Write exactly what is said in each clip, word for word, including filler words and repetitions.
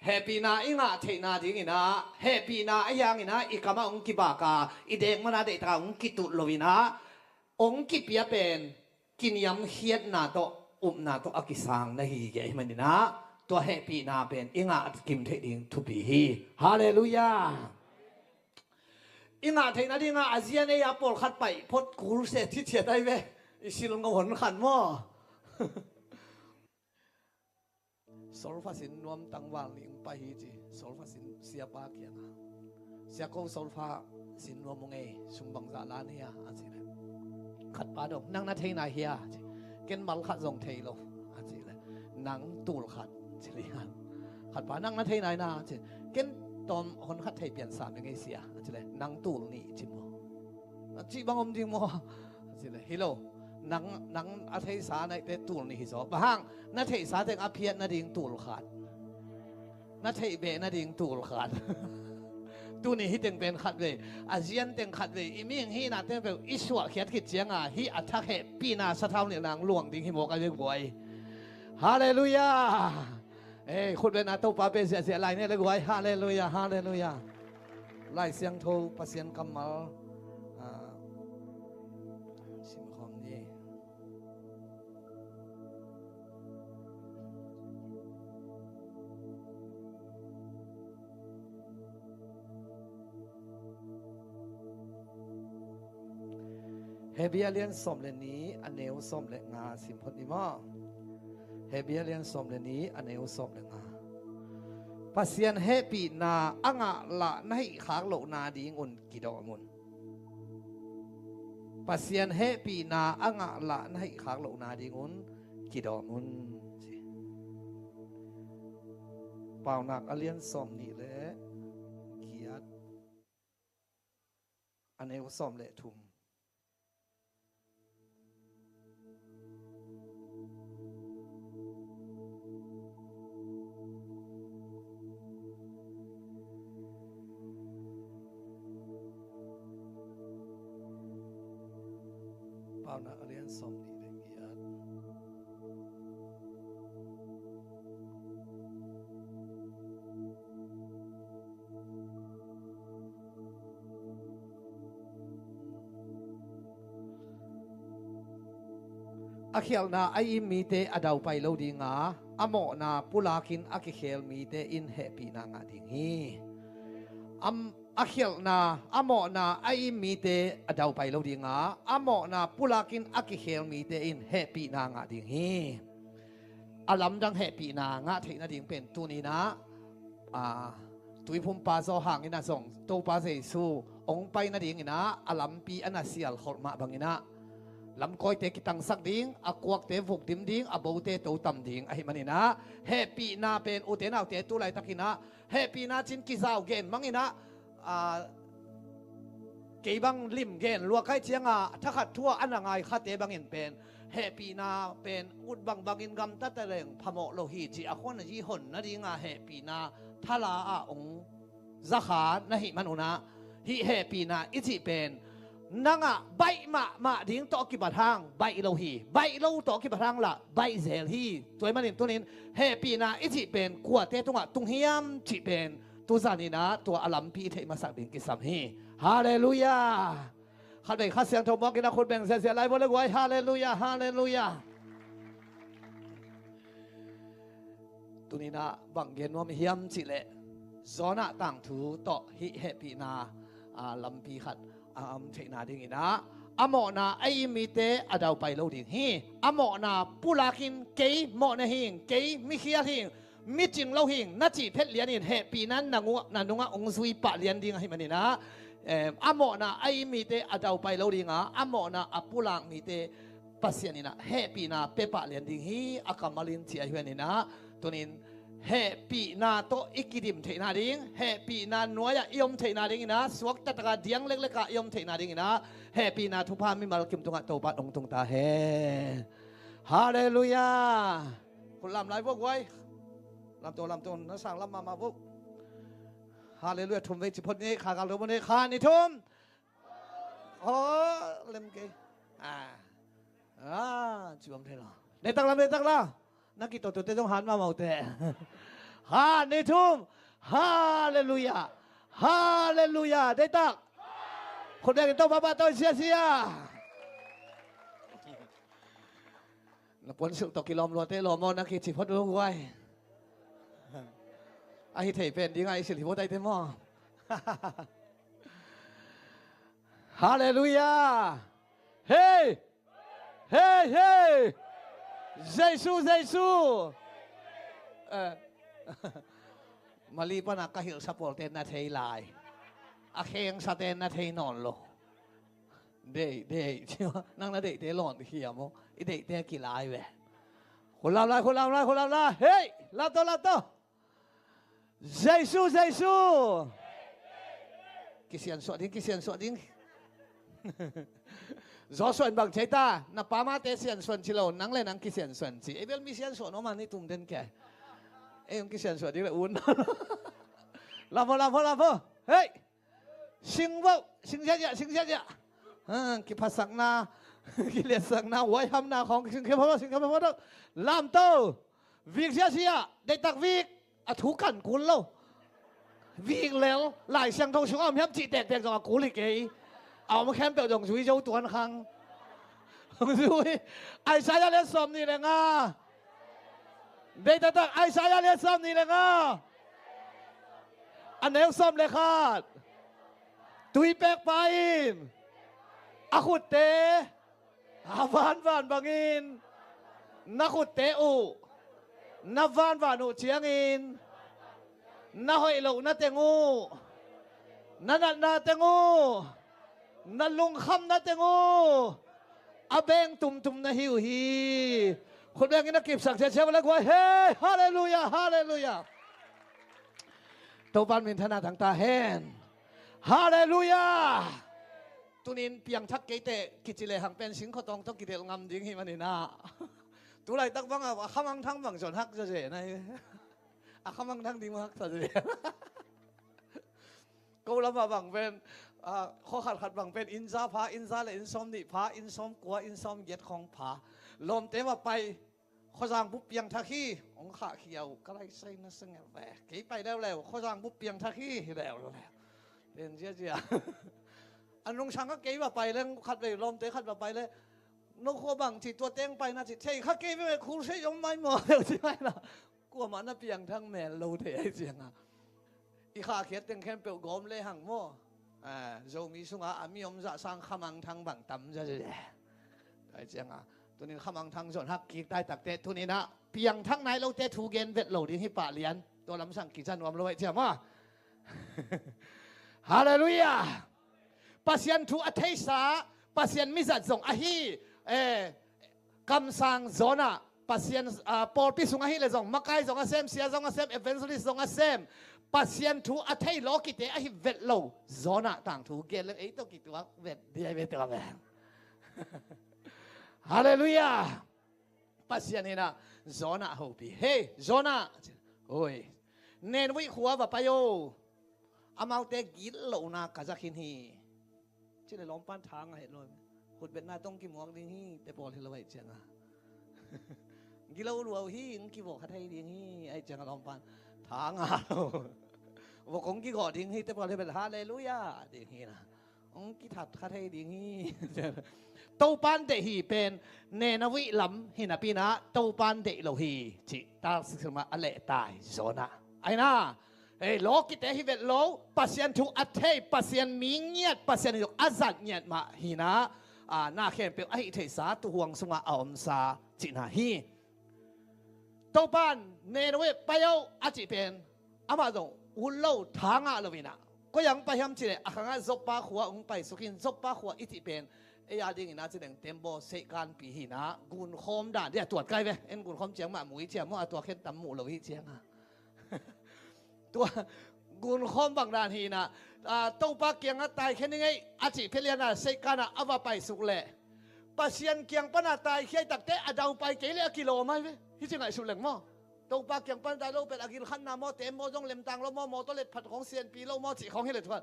Hehpihna i ngah theihna dinginah, hehpihna ahi hanginah i kamah hong kibaka, i deek mana deihtakah hong kituh loinah, hong kipia pen kiniamkhiatna tawh, upna tawh a kisang na hi kei ahih maninah, tua hehpihna pen i ngah kim theih ding thupi hi. Halleluiah. I ngah theihna dingah a zian ei a pawlkhat paih phot kul se thithiat ai ve. I sil ngo hon khan maw? Solfa sin nuam tangval nih hong pai hi ci. Solfa sin siapa kiangah, "Sia ko, solfa sin nuam hong ei, sum bangzah la ni a?" a ci leh, khatpa dong, "Nang na thei nai hia?" a ci. "Ken mal khat zong thei lo," a ci leh, "Nang tul khat," ci lian. Khatpa, "Nang na thei nai na?" a ci. "Ken tawm hon khat thei pian sam ing ei sia," a ci leh, "Nang tul nih," ci maw? A cih bang om ding maw? A ci leh, "Hi lo, nang, nang a theisa naihte tul nih hi zaw. Bang hang, na theisa teng a phiat nading tul khat, na theih beh nading tul khat." Tuni hih teng pen khat vei, a zian teng khat vei, i mihing hihna teng peuh i suahkhiat khit cianga hih a thak hehpihna sathau nilh nang luang ding hi mawk a ve guai. Halleluiah. Ei, khut bengna Topa beh ziahziah lai ni le guai. Halleluiah, halleluiah. Lai Siangtho Pasian kammal, ah, simkhawm ni. Hebru a lian sawm le nih, a neu sawm le nga sim phot ni maw? Hebru a lian sawm le nih, a neu sawm le nga. Pasian hehpihna a ngah lah na hih khak lohna dingun kidawm un. Pasian hehpihna a ngah lah na hih khak lohna dingun kidawm un, ci. Paunak a lian sawm nih le giat, a neu sawm le thum. Paunak a lian sawm nih le giat. A khialhna a im mite a daupai lo dinga, a mawhna pulakin a kikhel mite in hehpihna ngah ding hi. Am, a khialhna, a mawhna a im mite a daupai lo dinga, a mawhna pulakin a kikhel mite in hehpihna ngah ding hi. A lamdang hehpihna ngah theih nading pen tuninah, a, tuiphumpa Johan inah zong Topa Jesu hong pai nadinginah a lampi a na sialkholh mah banginah, lamkawite kitangsak ding, a kuakte vukdim ding, a bote totam ding ahih maninah, hehpihna pen ute naute tu laitakinah hehpihna cin kizau gen manginah, a, kei bang lim gen luakaih cianga thakhat thu-a a na ngai khate bangin pen hehpihna pen ut bangbangin gamta taleng phamawh lo hi, ci a khon a zi hon nadinga hehpihna thala ah hong zakha na hih manunah, hih hehpihna i cih pen nangah baih mahmah ding tawh kipat hang baih lo hi. Baih lo tawh kipat hang lah baih zel hi. Tua ahih manin tunin hehpihna i cih pen kuate tungah tung hiam cih pen tuzaninah tua a lampi i theih masak ding kisam hi. Halleluiah. Khatvei Kha Siangtho muakinah khut beng ziahziah lai vua le guai. Halleluiah, halleluiah. Tuninah bang gen nuam hiam cihleh, Jonah tangthu tawh hih hehpihna, a, lampi khat a om theihna dinginah, a mawhna a im mite a daupai lo ding hi. A mawhna pulakin kei mawhna hing, kei mikhial hing, mi cing lo hing na cih phet lianin hehpihna na nungah, na nungah hong zui pah lian ding ahih maninah, em, a mawhna a im mite a daupai lo dinga, a mawhna a pulak mite Pasian inah hehpihna pia pah lian ding hi, a kammalin ci ahih maninah, tunin hehpihna tawh i kidim theihna ding, hehpihna nuai-ah i om theihna dinginah, suak taktakah diang leklekah i om theihna dinginah, hehpihna thupha mimal kim tungah Topa hong tung ta hen. Halleluiah. Khut lam lai vua guai. Lamto, lamto, na sang lam mahmah vua. Halleluiah, thum vei ci phot ni, kha gal lo vua ni, kha ni thum. Aw, lem kei. Ah. Ah, ci bang thei lo. Nei tak lam, nei tak lam. Na kitotote zong han mahmah uh teh. Khat, nih, thum. Halleluiah. Halleluiah. Deihtak. Khut bengin Topa pahtawi siasia. Na puansilh tawh kilawm luate lawm aw, na kici phot lo guai. Ahi thei pen ding a i silh hi phot aite maw? Halleluiah. Hei! Hei, hei! Jesu, Jesu! Eh. Mali pana ka hilhsa pawlte na thei lai. A khengsate na thei nawn lo. Deih, deih. Nang na deihte lawn hiam aw? I deihte kilai ve. Khut lam lai, khut lam lai, khut lam lai. Hei! Lam to, lam to. Jesu, Jesu. Kisiansuah ding, kisiansuah ding. Joshua in bang ci ta, na pamate siansuan ci lo, nang le nang kisiansuan ci. Ei bel mi siansuan om a, ni tum den ke. Ei, hong kisiansuah ding le un. Lam pho, lam pho, lam pho. Hei! Sing vo, sing ziahziah, sing ziahziah. Ha, kiphatsakna, kiliatsakna, huaihamna khawng, sing khia pho, sing khia pho. Lam to. Vik ziahziah, deihtak vik. A thu kan kul lo. Vik lel, Lai Siangtho sungah om hiam cih tektek zong a kul hi kei. A om khempeuh zong zui zo tuan khang. Zui. Isaiah lian sawm nih le nga. Deih taktak, Isaiah lian sawm nih le nga. A neu sawm le khat. Tuipekpa in a khutte a vanvan bangin na khutte uh na vanvan uh ciangin na hoih lohna teng uh, na natna teng uh, na lungkhamna teng uh a beng tumtum na hi uh hi. Khut bengin a kipsak ciacia uh le guai. Hei, halleluiah, halleluiah. Topan minthanna thang ta hen. Halleluiah. Tunin piangthak keiteh kici lehang pen singkhotawng tawh kidelh ngam ding hi maninah. Tulaitak bangah a khamangthang bang zon hak zazen ahi. A khamangthang ding hak zazen. Ko lamah bang pen khuakhatkhat bang pen innza pha, innza le innsawm nih pha, innsawm kua, innsawm giat khawng pha. Lawmte mah pai. Khuazang bup piangthak hi. Hong khahkhia uh ka laisai na seng el ve. Kei pai leuleu Khuazang bup piangthak hi, hi leuleu. Ten ziazia. A nungsang a kei va pai leng khat vei lawmte khat va pai le. No khua bang ci tua teng pai na ci thei kha kei ve, khur sei om mai maw leu ci mai na. Kuamah na piangthak mel lo thei ai cianga. I khahkhiat teng khempeuh gawm lehang maw? Zomi sungah a mi om zah sang khamangthang bang tam zazaze. Tua hi cianga tunin khamangthang zon hak kik taitakte tuninah piangthak nai lote thu gen vet lo ding hi pah lian. Tua lamsang kiza nuam lo aih ciang maw? Halleluiah. Pasian thu a theisa Pasian mizat zong ahi. Kamsang Jonah, Pasian pawlpi sung ahih leh zong makai zong a sem, sia zong a sem, evangelist zong a sem. Pasian thu a thei lawkite ahi vet lo Jonah tangthu gen leng ei tawh kituak vet diai ve tawh a veng. Halleluiah. Pasian hinah Jonah a hopih. Hei Jonah, oi, Nineveh khua va pai o. Amaute gitlohna ka za khin hi. Cile lawmpan thang a het lo. Khutbetna tong kimuak ding hi te pawl hi lo aih cianga. Gilo luau hi, hong kivawh kha thei ding hi aih cianga lawmpan thang a lo. Vawh kong kigawh ding hi te pawl hi bet halleluiah ding hi na. Hong kithat kha thei ding hi. Topan deih hi pen Nineveh lam hi napinah Topan deih lo hi cih taksik sungah a lehtai Jonah. Aina Ei lawkite hi vet lo, Pasian thu a thei, Pasian mi ngiat, Pasian hi a zat ngiat mah hinah na khempeuh ahi theisa tuhuang sungah a omsa cihna hi. Topan Nineveh pai o a cih pen amah zong ut lo, thangah lo inah koi ang pai hiam cihleh a khangah Joppa khua hong paisuk in, Joppa khua i cih pen ei a dingin a cileng tembaw seihkanpi hinah gunkhawm dan dia tuat kai ve. En gunkhawm ciang mah mu i ciang maw, a tuak khen tam muh lo hi cianga. Tua gunkhawm bang dan hinah Topa kiangah taikhia ning ei a cih pheliana seihkanah a va paisuk leh Pasian kiang pana taikhia i takte a daupai kei le a kilawm ai ve. Hi ci ngaihsut leng maw? Topa kiang pan dai lo pen a gil khatna maw, tembaw zong lemtang lo maw, mawtaw let phat khong sianpi lo maw, cih khong hi le thuan.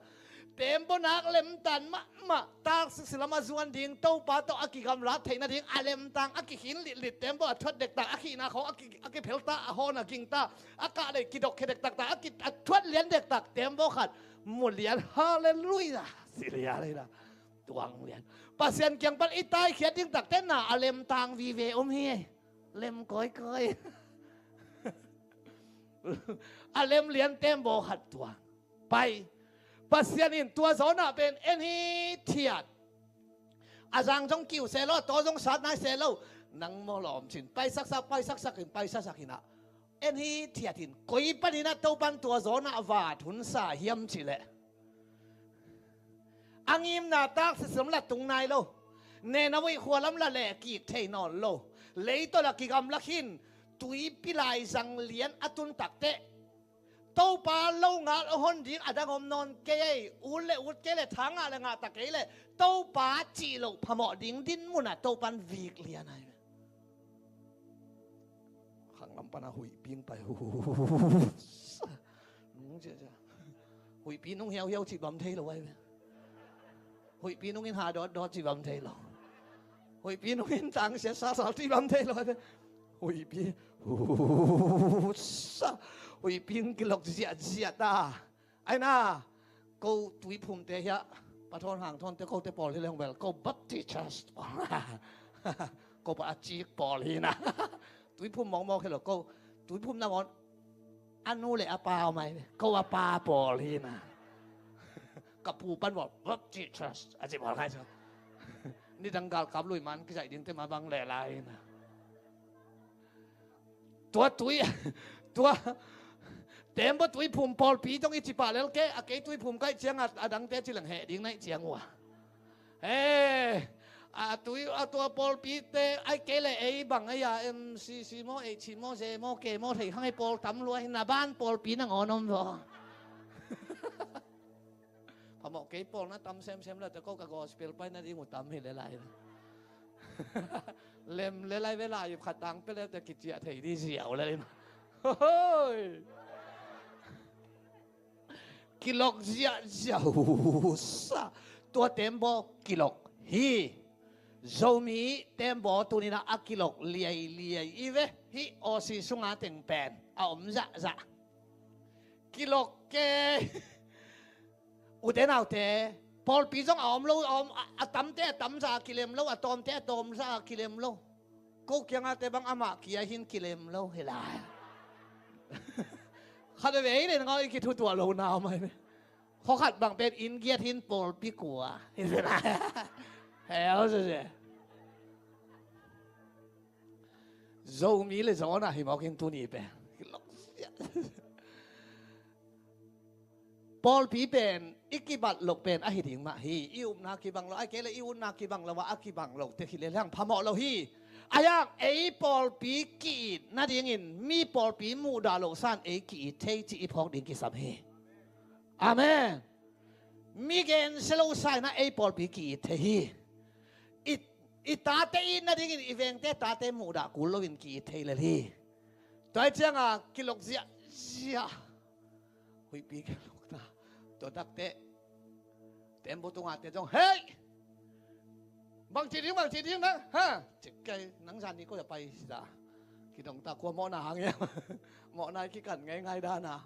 Tembaw nak lemtan mahmah, tak siksi lam a zuan ding, Topa tawh a kigamlat theih nading, a lemtang a kikhin litlit, tembaw a thuat dektak, a khihna khong a ki, a kiphelta, a hawn a gingta, a kah lei kidok khia dektakta, a ki, a thuat lian dektak, tembaw khat mu lian, halleluiah, si lian lei la, tuang lian. Pasian kiang pan i taikhiat ding takte na a lemtang vive om hi. Lem kawikawi. A lem lian tembaw khat tuang. Pai. Pasian in tua Jonah pen en hithiat. A zang zong kiu se lo, a taw zong sat nai se lo. Nang maw lawm cin. Paisaksak, paisaksak in, paisasak in ah. En hithiat in. Koi panin ah Topan tua Jonah vat hun sa hiam cih leh. A ngimna tak siksi lam la tung nai lo. Nineveh khua lam la leh kik thei nawn lo. Leitaw la kigamla khin, tuipi laizang lian a tun takteh, Topa lo ngal a hon ding a dang om nawn kei ei, ut le ut kei le, tha ngah le ngah ta kei le, Topa cih loh phamawh ding din munah Topan vik lian ai. Khanglam pana huihpi pai. Nung cia cia. Huihpi nung hiauhiau cih bam thei lo ai ve. Huihpi nungin ha dawtdawt cih bam thei lo. Huihpi nungin tang siasasa cih bam thei lo ai ve. Huihpi. Huihpi kilok ziahziah ta. Ai na, ko tuiphumte hiah, pathawn hangthawnte kote pawl hi leng bel, ko Baptist Church pawl. Ko pa a cik pawl hi na. Tuiphum mawkmawk hi lo, ko tuiphum nangawn a nu le a pa om ai, ko a pa pawl hi na. Ka pu pan bawl Baptist Church a ci bawl ngai so. Nidang galkap lui man kizaih dingte ma bang le lai hi na. Tua tui, tua tembaw tuiphum pawlpi zong i ci pah lel kei, a kei tuiphum kaih ciang a, a dangte ci leng heh ding naih ciang uh a. He, a tui, a tua pawlpite ai kei le ei bang ei a, M C C maw, H C maw, Z maw, K maw, thei khang ei pawl tam lua hi na ban pawlpi nangawn om vaw. Phamawh kei pawl na tam semsem le te ko ka gospel pai nading uh tam hi le lai. Lem le lai ve lai khat tang pe le te kiciah thei di ziau le lai. Hoi. Kilok ziahziah husa. Tua tembaw kilok hi. Zomi tembaw tuninah a kilok liailiai i ve. Hih Aussie sunga teng pen a om zahzah. Kilok kei. Ute naute, pawlpi zong a om lo, a om, a, a tamte a tamza a kilem lo, a tawmte a tawmza a kilem lo. Ko kiangate bang amah kia hin kilem lo hi lai. Khat veve hi le ngaw i kithutuah lo na om ai ve. Khaw khat bang pen inn giat hin pawlpi kua hi lai. Heo sese. Zomi le Jonah hi mawk in tuni pen. Pawlpi pen i kibat loh pen ahi ding mah hi. I upna kibang lo, ai kei le i utna kibang lo, a kibang lo te hi le lang phamawh lo hi. Ai ang ei pawlpi ki-it nadingin mi pawlpi muhdah loh san ei ki-it thei ci i phawk ding kisam hi. Amen. Mi gensia lo sa inah ei pawlpi ki-it thei hi. I, i tate it nadingin i vengte tate muhdah kul loin ki-it thei lel hi. Tua hi cianga kilok ziahziah. Huihpi kilok ta. Tua takte tembaw tungate zong hei. Bangci ding, bangci ding na ha. Cik kei nang zan ni ko ya pai sida. Kidong ta kua mawhna hang ya. Mawhna kikan ngeingai dana.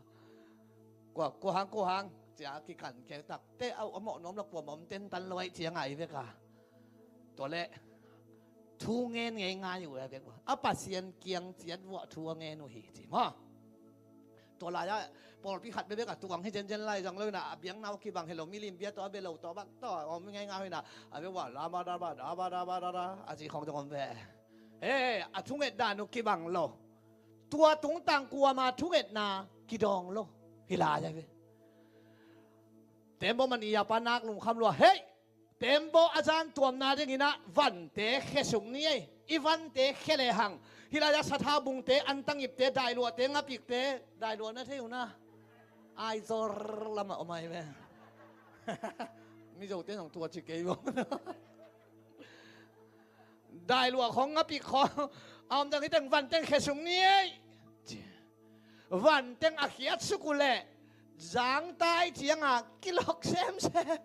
Kua, kua hang, kua hang. Cia kikan kei takte au a mawh nuam la kua mawh om tentan lo ai cia ngai veka. Tua le thu ngen ngeingai uh a vek uh a Pasian kiang ciat vuah thu a ngen uh hi ci maw? Tua lai-ah pawlpi khat bekbek a tuang hi zenzen lai zang lo inah a biakna uh kibang hi lo, milim bia tawh a bia lo tawh bak tawh a om ngeingai uh inah a vek uh a lama daba daba daba daba a ci khong zong om ve. He, a thunget dan uh kibang lo. Tua tungtang kuama thungetna kidawng lo hi lai a ve. Tembaw man i a pa nak lungkham lua hei. Tembaw a zan tuamna dinginah vante khe suk ni ei. I vante khe lehang hih lai-ah sathau bungte, antangipte, dailuahte, ngapikte, dailuah na thei uh na. Aizawr lamah om ai ve. Mizote nong tua ci kei bawm. Dailuah khong, ngapik khong a om dang hiteng vanteng khe suk ni ei. Vanteng a khiatsuk uh leh zangtai cianga kilok semsem.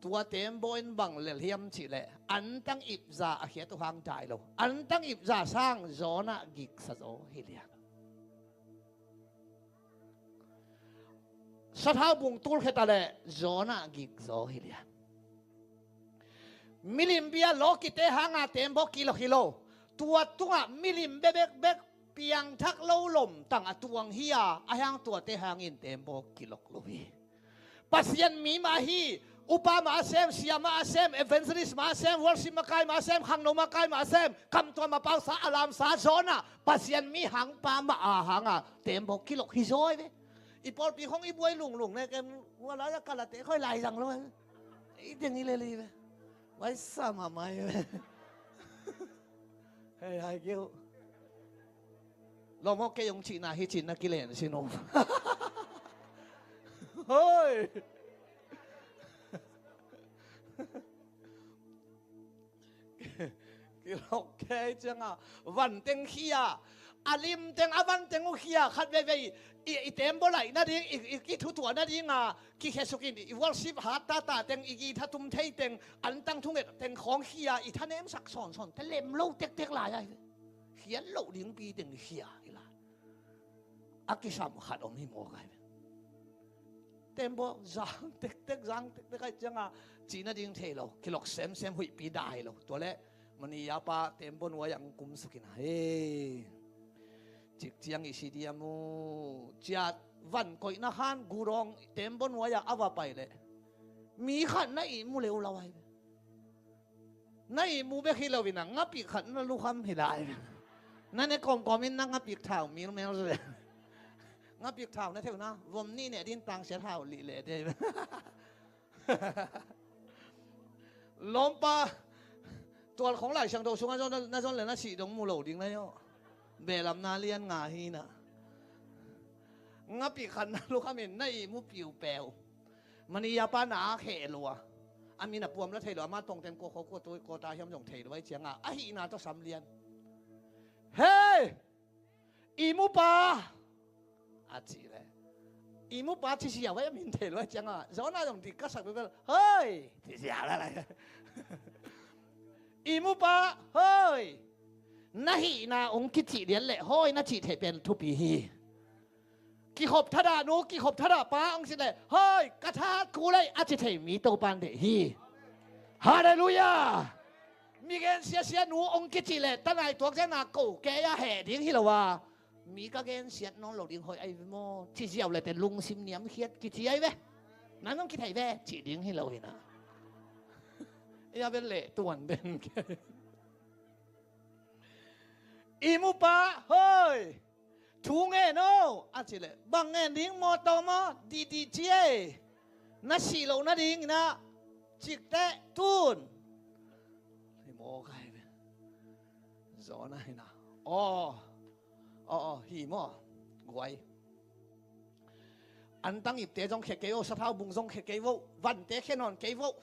Tua tembaw in bang lel hiam cihleh antang ipza a khiat uh hang dai lo. Antang ipza sang Jonah giksa zaw hi lian. Sathau bung tulkhia ta leh Jonah gikzaw hi lian. Milim bia lawkite hanga tembaw kilok hi lo. Tua tungah milim bebekbek piangthak lo lomtang a tuang hi a, a hang tuate hangin tembaw kilok lo hi. Pasian mi mah hi. Upa mah a sem, sia mah a sem, evangelist mah a sem, worship makai mah a sem, khangno makai mah a sem, kamtuam a pausa a lamsa Jonah Pasian mi hangpa mah a hanga tembaw kilok hi zaw hi ve. I pawlpi khong i buai lunglung ne kem, ua lai a kalate khoi lai zang lo. I ding i leli ve. Vai sa mah mai ve. Hei hai kiu. Lo maw, kei hong cihna hi cihna kilen sin uh. Hoi. Kilok kei cianga vanteng khia, a limteng a vanteng uh khia, khat veivei i, i tembaw laih nading, i, i, i thutuah nadinga kikhesukin i worship hat tata teng, i guitar tum thei teng, antang thunget teng khawng khia, i thanemsak sawnsawn te lem lo tektek lai ai ve. Khiat loh dingpi teng khia hi lai. A kisam khat om hi mawk ai ve. Tembaw zang tektek, zang tektek ai cianga cih nading thei lo, kilok semsem, huihpi dai lo. Tua leh Manila pa tembaw nuai-ah hong kumsukin a, hei, cikciang i si diam uh, ciat van koihna khan Gudawng tembaw nuai-ah a va pai leh mi khat na ihmu leh uh lau ai ve. Na ihmu bek hi loin a ngapik khat na lukham hi lai. Na ne kawmkawmin na ngapik thau milmel zia. Ngapik thau na theuh na vom nih neh din tangsia thau lih leh dei. Lawmpa, tual khong Lai Siangtho sungah zon na zon le na sih dong mu lo ding na hi aw. Belamna lian nga hi na. Ngapik khat na lukhamin na ihmu piupeu. Manila pa na a kheh lua. A min a puam la thei lua, ama tongten kua kho kua tui kua ta hiam zong thei lua i cianga a hihna tawh sam lian. Hei! Ihmu pa! A cih leh ihmu pa ci sia vai a min thei lua i cianga Jonah zong dik ka sak bebel. Hoi! Ci sia la lai. Ihmu pa! Hoi! Na hihna hong kicih lian leh hoi na cih theih pen thupi hi. Kikhop thadah nu, kikhop thadah pa hong si leh, hoi, ka that kul ei a ci thei mi Topan deih hi. Halleluiah. Mi gen siasia nu hong kicih leh tanai tuak zena ko kei a heh ding hi lo a, mi ka gen siat nawn lo ding hoih ai ve maw ci ziau leh te lungsim niamkhiat kici ai ve. Nan hong kithei ve cih ding hi lo hi na. Ia ven leh tuan den kei. Ihmu pa, hoi, thu ngen o a cih leh bang ngen ding, mawtaw maw, dihdih ci ei. Na sih loh nadingin ah cikteh tun. Hi maw ka hi ve. Zaw na hi na. Aw. Aw, aw, hi maw. Guai. Antang ipte zong khia kei vo, sathau bung zong khia kei vo, vante khia nawn kei vo.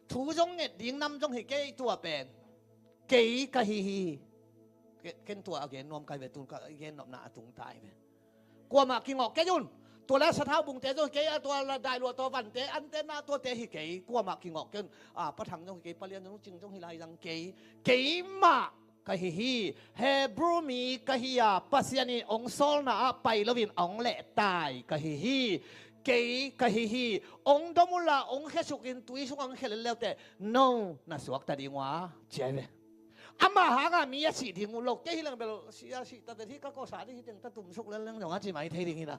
Thu zong nget ding nam zong hi kei tua pen. Kei ka hi hi. Ke-, ken tua a gen nuam kai ve, tun ka gen nopna a tung tai ve. Kuamah kingawk kei un. Tua la sathau bungte zong hi kei a, tua la dailuah tua vante, ante na tuate hi kei. Kuamah kingawk kei un. A, Pa Thang zong hi kei, Pa Lian zong, Cing zong hi lai zang kei. Keimah ka hi hi. Hebrew mi ka hi a, Pasian in ong sawlna ah pai loin ong lehtai ka hi hi. Kei ka hi hi. Ong dom unla, ong khesukin tui sungah ong khe lelleute, no na suakta ding uh a, ci ai ve. Amah hanga mi a sih ding uh lo, kei hi leng bel si a sih ta vet hi, ka kawsa ding hi teng ta tumsuk lel leng zong a ci mai thei ding hi na.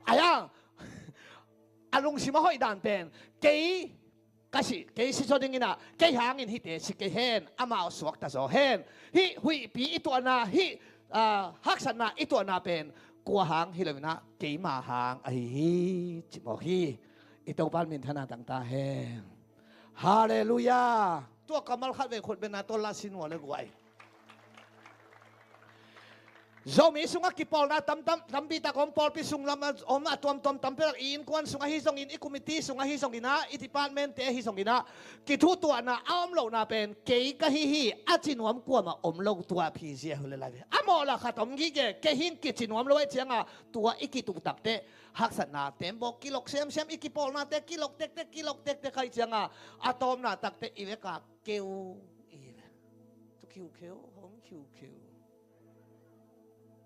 Ai a, a lungsim a hoih dan pen, kei ka sih, kei si zaw ding hi na, kei hangin hihte si kei hen, amau suakta zaw hen. Hih huihpi i tuahna, hih, ah, haksatna i tuahna pen kua hang hi lo hi na, keima hang ahi hi, ci mawk hi. I Topan minthanna tangta hen. Halleluiah. Tua kammal khat vei khut bena tua la sin ua le guai. Zomi sungah kipawlna tamtam, tampi tak om, pawlpi sung lam a om a tuamtuam tampi tak, i innkuan sungah hi zongin, i kumiti sungah hi zongin ah, i department te hi zongin ah, kithutuahna a om lohna pen kei ka hi hi a ci nuam kuamah om lo. Tua phizia hi le lai ve. A mawh lah khat om gige, kei hing kici nuam lo ahih ciangah tua i kituh takteh haksatna tembawk kilok semsem, i kipawlnate kilok tektek, kilok tektek ahih ciangah a tawpna takteh i vekah keu i ve. Tu khiukheu, hong khiukheu.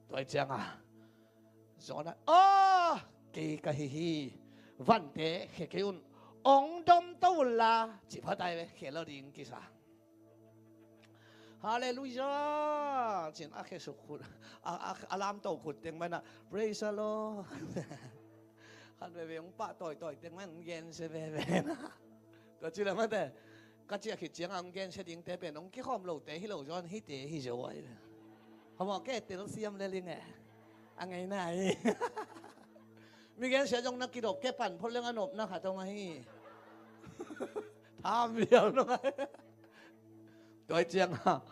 Tua ahih ciangah Jonah, "Aw, kei ka hi hi. Vante khia kei un. Ong dom to unla," ci pha tai ve, khia lo ding kisa. "Halleluiah," ci-in a khesuk khut, a, a, a lamto khut teng mah in ah, "Praise the Lord." Khat veve hong pah tawitawi teng mah in hong gensia veve in ah. Tua ci leh mate, ka ciah khit ciangah hong gensia dingte pen hong kikhawm lote hi lo zaw in, hihte hi zaw ahi ve. Khamawh, kei telsiam lel ing e. A ngeina hi. Mi gensia zong na kidop, kei pan phot leng a nopna khat hong ahi. Tham liau nong ahi. Tua ahih ciangah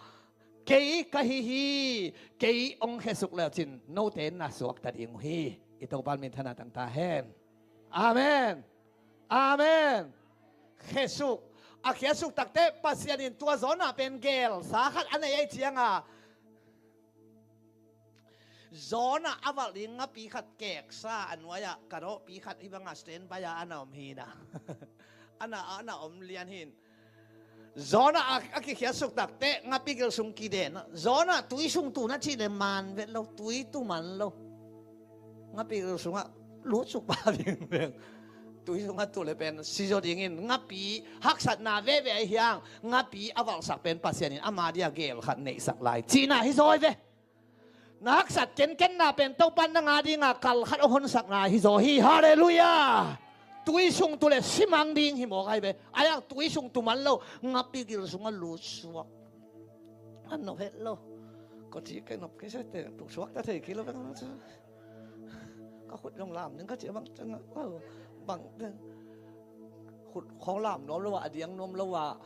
kei ka hi hi. Kei ong khesuk le uh cin note na suakta ding uh hi. I Topa in minthanna tang ta hen. Amen. Amen. Khesuk. A khiasuk takteh Pasian in tua Jonah pen gelsa khat a nei ahih ciangah, Jonah a valh ding ngapi khat keksa a nuai-ah, ka dawhpi khat hih bangah standby ah a na om hi in ah. A na, a na om lian hi in. Jonah a, a kikhiatsuk takteh ngapi gil sung kiden. Jonah, tui sung tu na cih leh man vet lo, tui tu man lo. Ngapi gil sungah lutsuk pah dingding. Tui sungah tu leh pen sizaw dingin, ngapi haksatna veve ahi hiang, ngapi a valhsak pen Pasian in ama dia gel khat neihsak lai cihna hi zaw hi ve. Na haksat kenkenna pen Topa in nang a dinga kal khat hong honsakna hi zaw hi. Halleluiah. Tui sung tu leh simang ding hi mawk ahi ve. Ahi hang tui sung tu man lo, ngapi gil sungah lutsuak. A nop het lo. Ko ci kei nop kei sete, tu suakta thei kei lo bek. Ka khut zong lam ding ka ci a bang ciang a, bang khut khawng lam nuam lo a, a diang nuam lo a,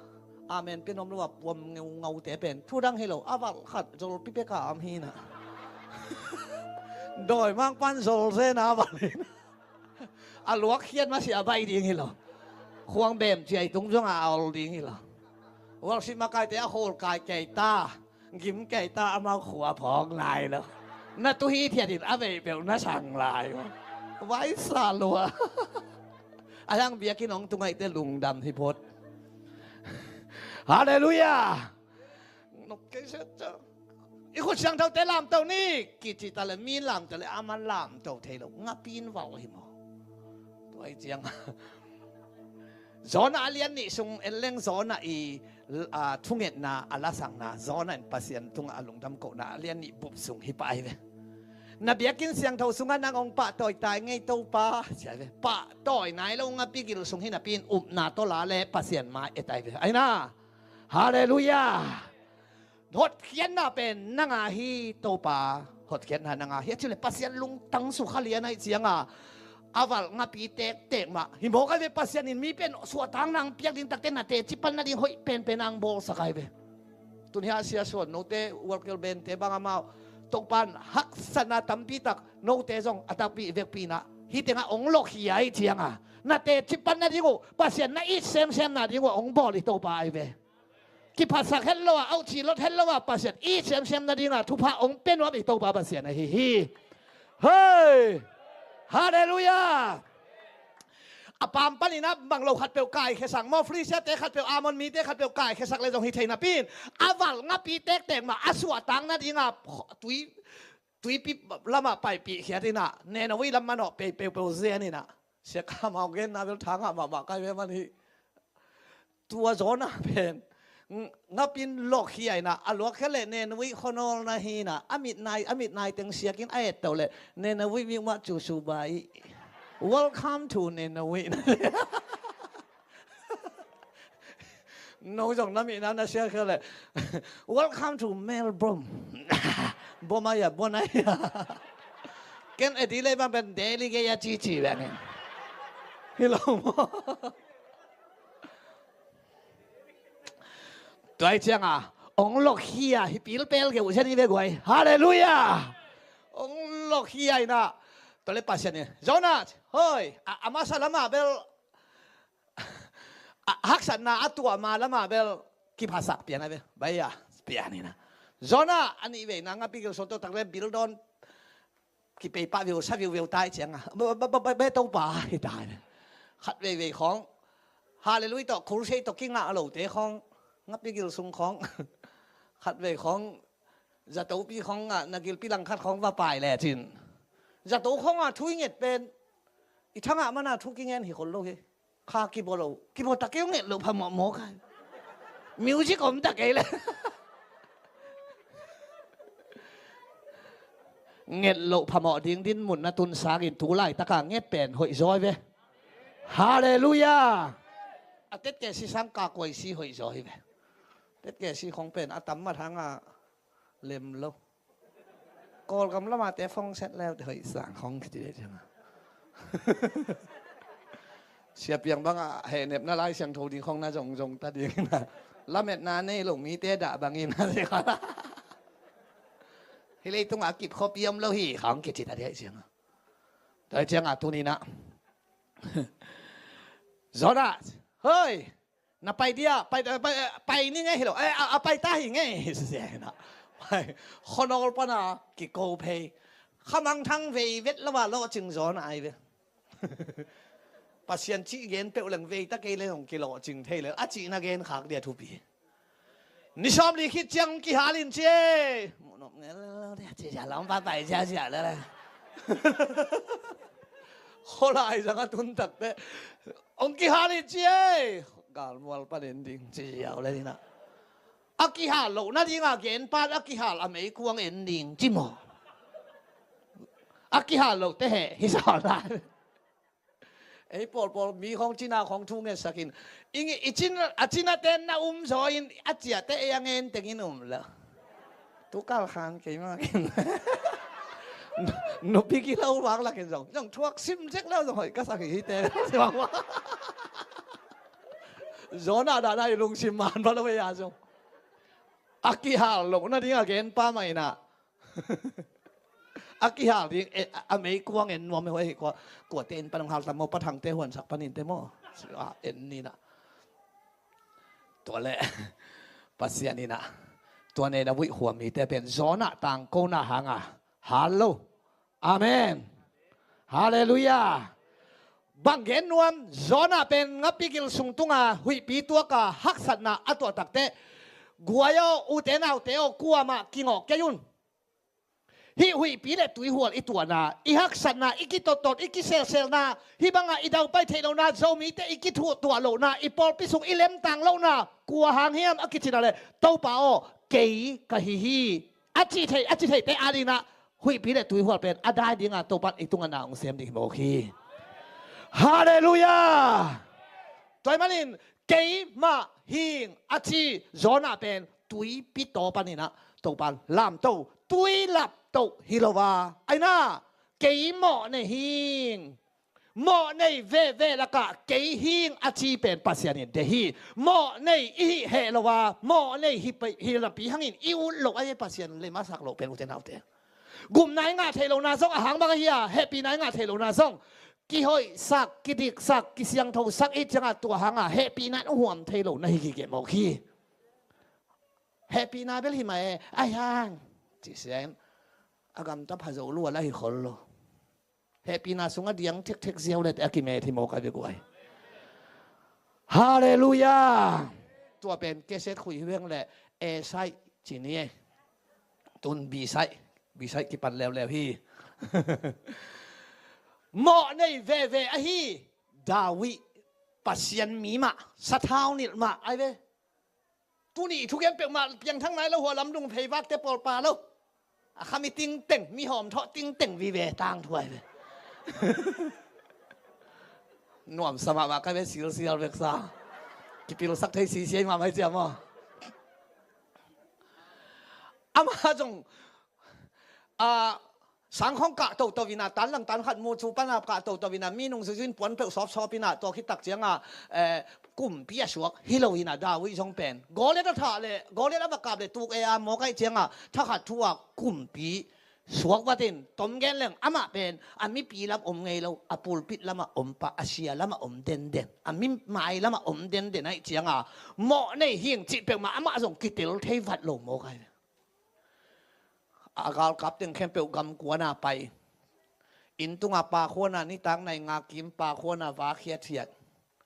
amen pia nuam lo a, puam ngeu ngaute pen thu dang hi lo, a valh khat zolpi pek a om hi in ah. Dawimangpa'n zol zen a valh hi in ah. A luak khiat masiah a baih ding hi lo. Khuang bem ciai tung zongah a ol ding hi lo. Worship makaite a khawl kai kei ta. Gim kei ta, amau khua phawk lai lo. Na tu hithiat in a veih peuh na sang lai. Vaisa lua. A hiang biakinn hong tung ahih teh lungdam hi phot. Halleluiah. Nop kei set ciang. I khut siangthote lamto ni. Kici ta leh mi lamto leh aman lamto thei lo. Ngapi in valh hi maw. Tua ahih ciang Jonah a lian nih sung en leng Jonah i, a, thungetna, a lasakna, Jonah in Pasian tungah a lungdam kohna a lian nih bup sung hi pah ahi ve. Na biakinn siangtho sungah nang hong pahtawi ta ing ei Topa, ci ahi ve. Pahtawi nai lo ngapi gil sung hi napi in upna tawh la leh Pasian mai et ahi ve. Ahi na. Halleluiah. Hotkhiatna pen nang a hi Topa, hotkhiatna nang a hi. A cih leh Pasian lungtang sukha lian ahih ciang a, a valh ngapi tektek mah hi mawk ahi ve. Pasian in mi pen suahtakna hong piak ding takteh na teci pan nading hoih penpen a hong bawlsak ahi ve. Tun hiah a sia suan note, worker band te bang amau, Topa in haksatna tampi tak note zong a takpi vekpi in ah, hih tengah hong lokhia ahih ciang a, na teci pan nading uh, Pasian na it semsem nading uh hong bawl hi Topa ahi ve. Kiphatsak het lo a, auh cilot het lo a, Pasian it semsem nading a thupha hong pia nuam hi Topa Pasian ahi hi. Hei! Halleluiah! A pam panin a bang lo khatpeuh kaikhiasak maw, Filistia-te khatpeuh, Ammon mite khatpeuh kaikhiasak leh zong hi thei napi in, a valh ngapi tektek mah a suahtak nading a tui, tuipi lamah paipih khiat in ah, Nineveh lam manawh pei peupeu zen in ah, siakam hau genna bel thangah mahmah kai ve man hi. Tua Jonah pen ng-, ngapin lokhia in ah, a luakhia leh Nineveh khuanawl na hi in ah, a mit nai, a mit nai teng siakin a et to leh Nineveh mi mah cu subai. Welcome to Nineveh. No zong na mit na na siakhia leh welcome to Melbourne. Bom a ya, bom a ya. Ken Adelaide bang pen Delhi gei a cici bangin. Hi lo maw? Tua ahih ciang a, hong lokhia hi pilpel keu zen hi ve guai. Halleluiah! Hong lokhia inah. Tua le Pasian in, Jonah, hoi, a, a masa lamah bel, a, haksatna a tuah ma lamah bel kiphasak pian a bel. Baia, pian inah. Jonah, a nih veina ngapi gil sawt tak le bil dawn kipei pah viu, sa viu viu tai cianga. Ba, ba, ba, ba, ba, Topa, hi tai. Khat veivei khawng. Hallelujah tawh, crusade tawh kingah lote khawng. Ngapi gil sung khawng. Khat vei khawng. Zatopi khawng ah, na gilpi langkhat khawng va pai lecin. Zato khawng ah thu i nget pen. I thangah mana thu kingen hi khol lo hi. Kha kibaw lo. Kibaw tak keu nget lo phamawh mawk a. Music om tak kei le. Nget loh phamawh ding dinmun na tun sangin tu laitaka nget pen hoih zaw ve. Halleluiah. A tetkesi sang ka kuaisi hoih zaw hi ve. Tetkesi khong pen a tam mat hanga lem lo. Kawlgam lamate fong set leu te hoih sang khong kiti ve cianga. Siapiang banga hehnepna Lai Siangtho ding khong na zongzong ta dingina. Lametna nei lo mite dah bangin a si kha. Hi leitunga kip khuapi om lo hi khong kiti ta ding cianga. Tua cianga tunina. Jonah, hoi, na pai dia, pai, pai, pai ni ngei hi lo, eh, a, a pai ta hi ngei. Sia hi na. Pai, khuanawl pana kiko phei. Khamangthang vei vet lova lawhcing Jonah ai ve. Pasian cih gen peuh leng vei ta kei le hong kilawhcing thei le. A cihna gen khak dia thupi. Ni sawm li khit ciang hong kihal in ci e. Muhnop ngel ci zia lam pa pai zia zia le le. Khualai zang a tun takte hong kihal in ci e. Galmual pan en ding ci ziau le dina. A kihal loh nadinga gen pan a kihal a meikuang en ding ci maw. A kihal loh te he hi sa lai. Ei pawlpawl mi khawng cina khawng thu ngetsakin. I, i cin, a cina ten na um zaw in a ciate ei a ngen tengin um lo. Tukal khan keimah kin. Nupi kilo vang lakin zong. Zong thuak sim zek lo zong hoih ka sak hi te. Zona dana i lungsim man va lo ei a zong. A kihal loh nading a gen pa mah ina. A kihal ding, eh, a, a meikuang en nuam e hua, eh, kua, kuate en pan hong hal tam maw, Pa Thangte huansak panin te maw. Ah, en nina. Tua le, Pasian ina. Tua nena vuih hua mite pen Jonah tangkona hanga hal lo. Amen. Halleluiah. Bang gen nuam, Jonah pen ngapi gil sung tunga huihpi tuaka haksatna a tuah takte. Guai aw, ute naute aw, kuamah kingawh kei un. Hih huihpi le tuihual i tuahna, i haksatna, i kitottot, i kiselselna, hih banga i daupai theih lohna, Zomite i kithuhtuah lohna, i pawlpi sung i lemtang lohna, kua hang hiam a kicina le, Topa aw, kei ka hi hi. A ci thei, a ci theite adingna, huihpi le tuihual pen a dai dinga Topan i tungah na hong sem ding hi mawk hi. Halleluiah. Tua ahih manin keimah hing a ci Jonah pen tuipi taw paninah Topan lamto, tui lapto hi lo a, aina kei mawh nei hing. Mawh nei veve lakah kei hing a ci pen Pasian in deih hi. Mawh nei i hih heh lo a, mawh nei hi, hi lapi hangin i ut loh a, Pasian lem a sak loh pen ute naute. Gupna i ngah theih lohna zong a hang bang ahi a, hehpihna i ngah theih lohna zong kihoihsak, kidiksak, kisiangthosak i ciangah tua hanga hehpihna in huam thei lo na hi gige mawk hi. Hehpihna bel hi mah e, ai hang ci sian a gamta pha zo lua la hi khol lo. Hehpihna sungah diang thekthek ziau le a kimet hi mawk a bia guai. Halleluiah. Tua pen keset khuih hueng le A side ci ni e. Tun B side, B side kipan leuleu hi. Mawh nei veve ahi David, Pasian mi mah, sathau nilh mah ai ve. Tuni thugen peuhmah piangthak nai lo, hua lamdung phei vakte pawlpa lo. A khami tingteng, mi hawm thawh tingteng vive tangthuai ve. Nuamsa mahmah ka ve, silsial veksa. Kipilsak thei sisiai mahmah hi cia maw. Amah zong, a, sangkhawng kah toto ina, tan lang tan khat mu cu pana kah toto ina, mi nung zuizuin puan peuh sawpsawp ina, tua khit tak cianga, eh, kumpi a suak hi lo ina, David zong pen Goliath a thah le, Goliath a va kap le tuk e a mawk aih cianga thakhat thu a kumpi suak vatin, tom gen leng amah pen a mipi lam om ngei lo, a pulpit lamah om pah, a sia lamah om denden, a mi mai lamah om denden ahih cianga mawh nei hing cih peuhmah amah zong kitel thei vat lo mawk ai. A galkap teng khempeuh gamkuana pai. Inn tunga pakhuana nitak nai nga kim pakhuana va khiathiat.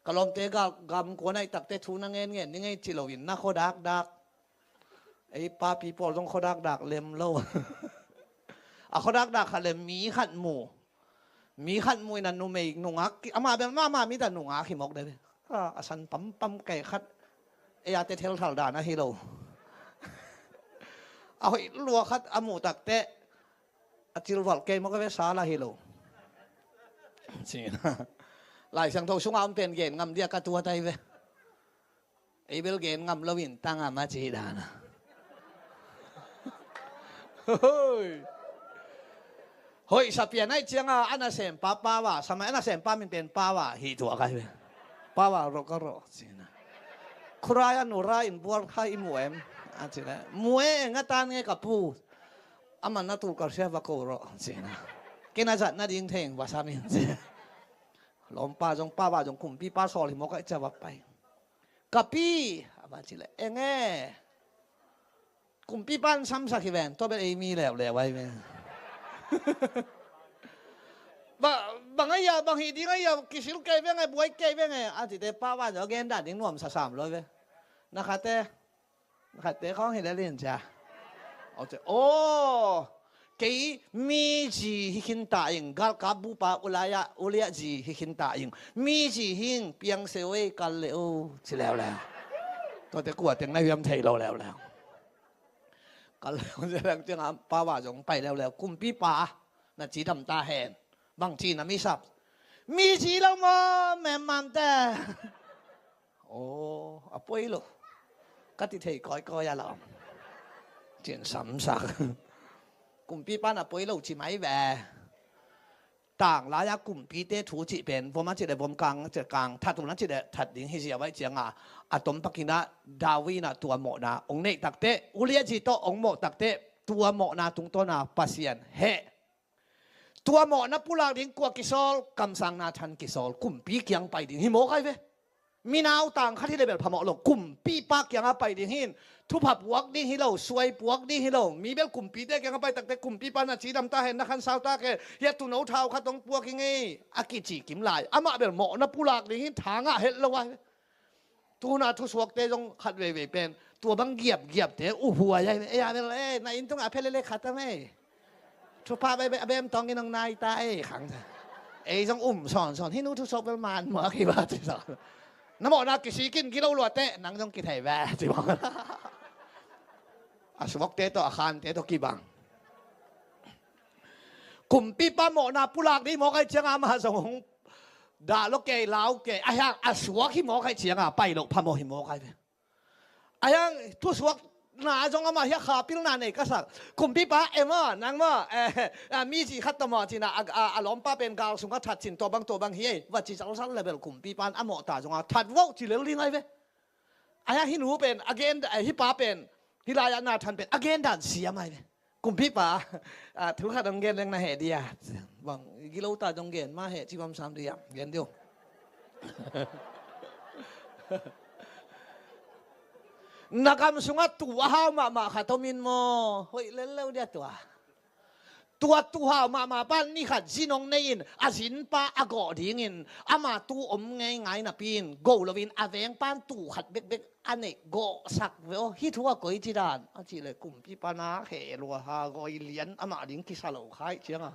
Ka lawmte gal gamkuana i takte thu na ngenngen ni ngei ci loin na khuadakdak. Ei papi pawl zong khuadakdak lem lo. A khuadakdak khat le mi khat mu. Mi khat mu in a numei nungak ki, ama bel mama mi ta nungak hi mawk de. A, a san pampam kei khat. Ei a te thelthal dan a hi lo. A hoih lua khat a mu takte a cilvalh kei mawk a ve sa la hi lo. Cina. Lai Siangtho sunga om pen gen ngam dia ka tuat ai ve. Ei bel gen ngam loin tangam a ci dana. Hoi. Hoih sapian ai cianga a nasempa pawa, samai a nasempa min pen pawa hi tuak ai ve. Pawa rawh ka rawh cina. Khuraya nura in buar kha i mu em? A cina. Mu e, nga tan nge ka pu. Ama na tul ka sia va ko rawh cina. Kena zat na ding theng va samin cina. Lawmpa zong pawa zong kumpipa sawl hi mawk ai cia va pai. Ka pi, a va ci le, enge? Kumpipan samsak hi ven, tua bel ei mi leuleu ai ve. Ba, bang ai a, bang hi ding ai a, kisil kei venge, buai kei venge, a cite pawa zong gen dan ding nuam sasam lo ve. Na khate, na khate khawng hi le lin cia. Aw, kei mi zi hi khin ta ing, galkap bupa Uliah, Uliah zi hi khin ta ing. Mi zi hing piang seu ei kal le o, ci leuleu. Tuate kua teng na hiam thei lo leuleu. Kal leuleu ciang a pawa zong pai leuleu. Kumpipa, na cidam ta hen. Bang ci na mi sap. Mi zi lo maw, memmamte. Aw, a poi lo. Ka ti thei kawikawi a la om. Cin samsak. Kumpipan a poi lo ci mai ve. Tanglai-a kumpite thu cih pen vom a cih le vom, kang a cih le kang, that un a cih le that ding hi ziau ai cianga a tom pakinah David inah tua mawhna ong neih takte, Uliah zi tawh ong mawh takte tua mawhna tungtawna Pasian heh. Tua mawhna pulak ding kua kisawl, kamsang Nathan kisawl, kumpi kiang pai ding hi mawk ai ve. Minau tang khat hi le bel phamawh lo, kumpipa kianga pai ding hin. Thupha puak ding hi lo, suai puak ding hi lo. Mi bel kumpite kianga pai takte kumpipa na cidam ta hen, na khansau ta ke. Hia tuno thau khat ong puak hi ngei, a kici kim lai. Amah bel mawhna pulak ding hin, thangah het lo ai ve. Tuna thusuakte zong khat veivei pen tua bang giapgiapte uh huai ai ve. Ei a bel, ei, na inn tungah a phelele khat a mei. Thupha bai a bem tawngin hong nai ta ei khang ta. Ei zong um sawnsawn, hih nu thusuak bel man muak hi va ci sawn. Na mawhna kisikin gilo luate, nang zong kithei ve ci bang. A suakte tawh a khante tawh kibang. Kumpipa mawhna pulak ding mawk ai cianga amah zong hong dah lo kei, lau kei, a hiang a suak hi mawk ai cianga pai lo phamawh hi mawk ai ve. A hiang thusuakna zong amah hiah khapilna nei ka sak. Kumpipa, e maw, nang maw, eh, eh, mi zi khat tawh maw, cina a, a, a lawmpa pen gal sungah that cin, tua bang, tua bang hi ei, va ci salsal le bel kumpipan a mawhta zonga that voh ci lel ding ai ve. A hiang hih nu pen a gen, eh, hih pa pen, hih lai-ah Nathan pen a gen dan siam ai ve. Kumpipa, ah, thu khat hong gen leng na heh dia. Bang, gilo ta zong gen mah heh ci bang sam dia. Gen diu. Na gam sungah tuu a hau mahmah khat om in maw? Hoih lel leu dia tua. Tua tuu hau mahmah pan ni khat zin hong nei in, a zinpa a gawh dingin, ama tuu om ngeingai napi in, go loin a vengpan tuu khat bekbek a neih gawhsak ve aw, hih thu a koi ci dan a cih leh kumpipa na heh lua ha, goi lian amah ding kisa lo khai cianga.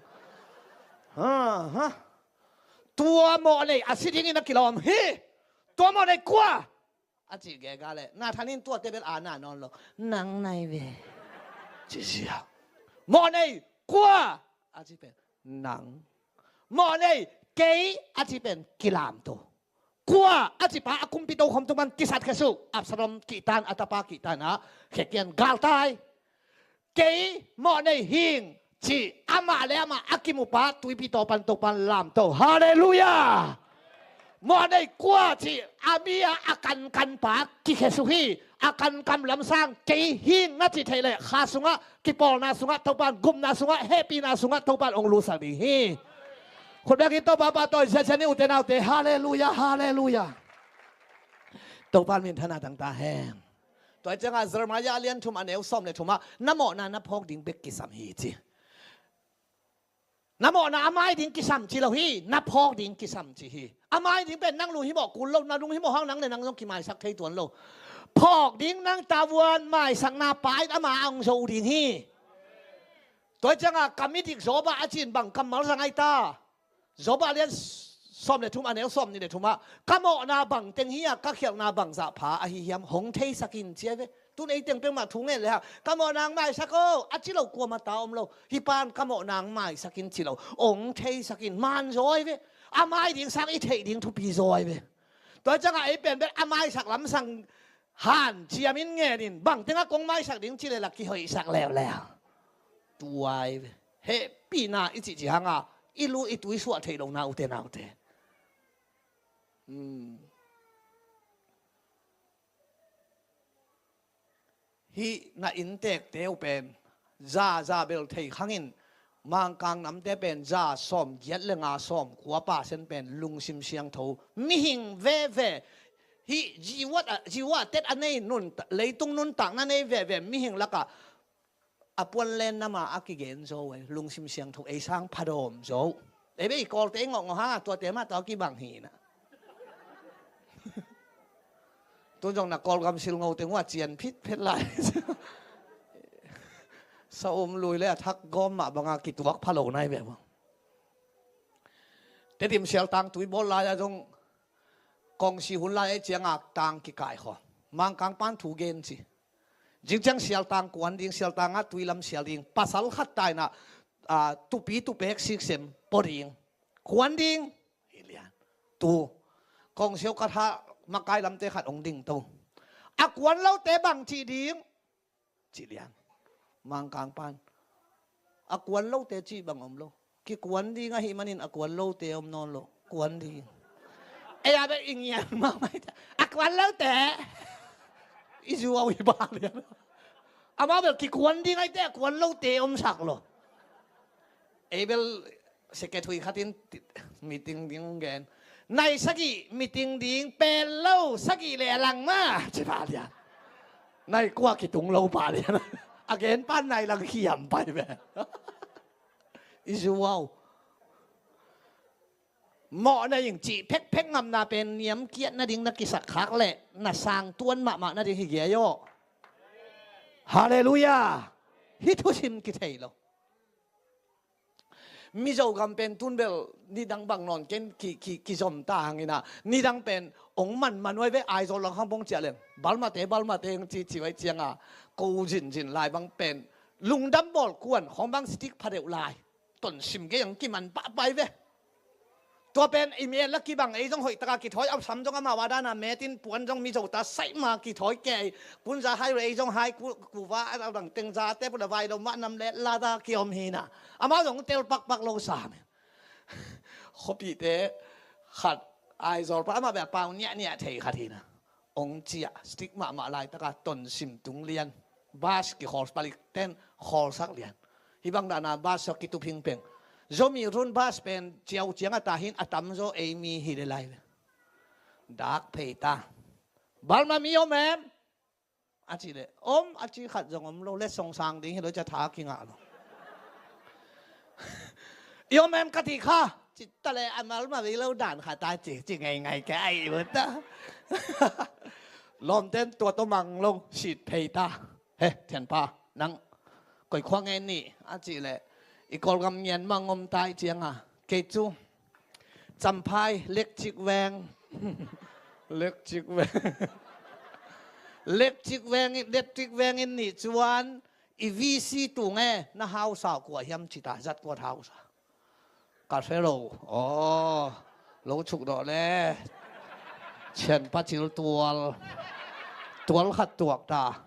Ha, ha. Tua mawh nei a si dingin a kilawm hi. Tua mawh nei kua? A cih gega leh Nathan in tuate bel a na nawn lo. Nang nai ve. Ci sia. Mawh nei kua? A ci pen nang. Mawh nei kei? A ci pen kilamto. Kua a cipa a kumpi tokhom tung pan kisat khia suh. Absalom kihtan, a tapa kihtan ah khekian galtai. Kei mawh nei hing ci amah le amah a kimupa tuipi tawpan Topan lamto. Halleluiah. Mawhnei kua cih a mi a, a kankan pa kikhesuk hi. A kankam lamsang kei hing na cih theih leh, kha sungah, kipawlna sungah, Topan gupna sungah, hehpihna sungah Topan ong lusak ding hi. Khut bengin Topa pahtawi ziazia ni, ute naute. Halleluiah, halleluiah. Topan minthanna tangta hen. Tua ciangah Jeremiah a lian thum a neu sawm le thumah na mawhna na phawk ding bek kisam hi ci. Na mawhna a mai ding kisam ci lo hi, na phawk ding kisam ci hi. A mai ding pen nang lunghimawh kul lo, na lunghimawh hang nang le nang zong kimaisak thei tuan lo. Phawk ding nang tavuan maisakna pa in ama a ong zo ding hi. Tua ciangah ka midik Job a cin bang kammal zang ai ta. Job a lian sawm le thum a neu sawm nih le thumah, ka mawhna bang teng hi a, ka khialhna bangzah pha ahi hiam, hong theisak in ci ai ve. Tun ei teng peuhmah thu ngen le hang, ka mawhna ong maisak o, a ci lo kuamah ta om lo. Hih pan ka mawhna ong maisak in ci lo, ong theisak in, man zaw ai ve. A mai ding sang i theih ding thupi zaw ai ve. Tua ciangah ei pen bek a maisak lamsang hanciam in ngen in, bang tengah kong maisak ding ci le lak kihoihsak leuleu. Tua ai ve. Hehpihna i cihcih hanga i lu i tui suah theih lohna, ute naute. Hmm. Hih na inntekte uh pen za, za bel thei khangin, Mangkang namte pen za sawm giat le nga, sawm kua percent pen lungsim siangtho, mihing veve. Hih jiwat a, jiwat tet a nei nun, leitung nuntakna nei veve mihing lakah a puanlen nama a kigen zo ai, lungsim siangtho ei sang phadawm zo. Ei bek i Kawlte i ngawhngawh hanga tuate mah tawh a kibang hi na. Tun zong na Kawlgam silngo teng uh a cian phitphet lai. Sa um lui le a thak gawm mah banga kituak pha lo nai ve maw. Tedim sialtang tui bawl lai-a zong kongsi hun lai ei cianga tang kikaikhawm. Mangkang pan thu gen ci. Zingciang sialtang kuan ding, sialtangah tui lam sial ding. Pasal khat taina, ah, tupi tupek siksem pua ding. Kuan ding. Hi lian. Tu. Kong siau ka tha makai lamte khat ong ding to. A kuan lote bang cih ding? Cih lian. Mangkang pan. A kuan lote cih bang om lo. Kikuan ding ahih manin a kuan lote om nawn lo. Kuan ding. Ei a bek i ngian mahmah hi ta. A kuan lote. I zuau hi bang lian. Amau bel kikuan ding ahih teh a kuan lote omsak lo. Ei bel secretary khatin ti-, meeting ding gen. Nai sagih meeting ding pel lo, sagih le a lang mah. Ci bang lian. Nai kua kitung lo bang lian. A gen pan nai lang khiam pai ve. I zuau. Mawhna ing cih phekphek ngamna pen niamkiat nading na kisak khak leh na sang tuan mahmah nading hi giai aw. Halleluiah. Hih thusim kithei lo. Mizo gam pen tun bel nidang bang nawn ken ki, ki, kizom ta hangin ah, nidang pen ong manman uai ve, Aizawl lang hang bong ciah leng, Balmate, Balmate hong ci, ci uai cianga, ko zinzin lai bang pen lungdam bawl kuan khawng bang stick pha deuh lai. Tonsim gei ang kiman pahpai ve. Tua pen i mi en la kibang ei zong hoih taka kithawi, a sam zong amau a dana metin puan zong Mizo ta saih ma kithawi kei. Punza hai rei zong hai ku, kuva a dang tengza te pula vai lo mah nam le la ta kiom hina. Amau zong tel pakpak lo sam. Khuapihte khat Aizawl pa amah beh a pau niahniah thei khat hina. Ong ciah, stick mahmah laitaka tonsim tung lian. Bus kikhawl palik ten khawlsak lian. Hih bang dahna bus saw kitup hing peng. Zomi run bus pen ciau ciang a tahin a tamzaw ei mi hi le lai ve. Dak phei ta. Balma mi om em? A ci le. Om a ci khat zong om lo le songsang ding hi lo cia tha kingah lo. I om em ka ti kha. Ci ta le a mal ma vei lo dan kha ta ci, ci ngei ngei ke ai bu ta. Lawmten tua tawh mang lo sit phei ta. He, Thianpa, nang koi khua ngen ni? A ci le i Kawlgam ngian mang om tai cianga. Kei cu Champhai, Lekcik veng. Lekcik veng. Lekcik veng, Lekcik veng in nih cuan i V C tung e na hausa kua hiam ci ta, zat kuat hausa. Ka hre lo. Aw, lo chuk dawh le. Thianpa cil tual. Tual khat tuak ta.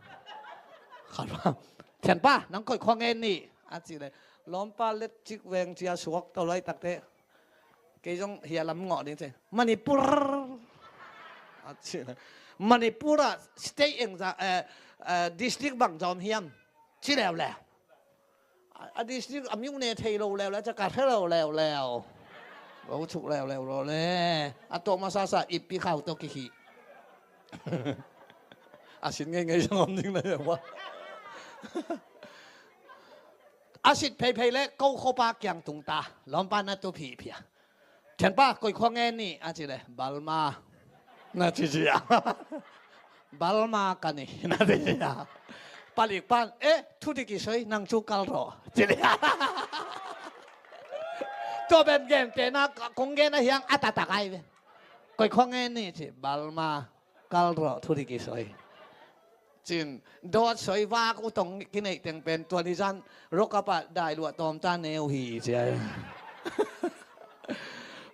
Khat pa. Thianpa, nang koi khua ngen ni? A ci le. Lawmpa Lekcik veng cia suak to lai takte. Kei zong hia lam ngawh ding ci. Manipur. A ci. Manipur ah state eng za, eh, eh, district bang zom hiam? Ci leuleu. A, a district a myone thei lo leuleu, ca ka hre lo leuleu. Lo cuk leuleu lo le. A tawh masasa ipi khau tawh kikhih. A sin ngeingei zong om ding na hiam a. A sit pheiphei le ko khopa kiang tung ta. Lawmpa na tu phihphia. Thianpa, koi khua ngen ni a ci le, Balma. Na ci ci a. Balma ka ni na ci ci a. Palik pan, eh, thu di kisoi, nang cu kal rawh. Ci le. Tua ben gen te na kong gen a hiang a tatak ai ve. Koi khua ngen ni ci, Balma. Kal rawh, thu di kisoi. Cin, dawt soi vak uh tong kineih teng pen tua ni zan rokap ah dai luah tawm ta neu hi cia.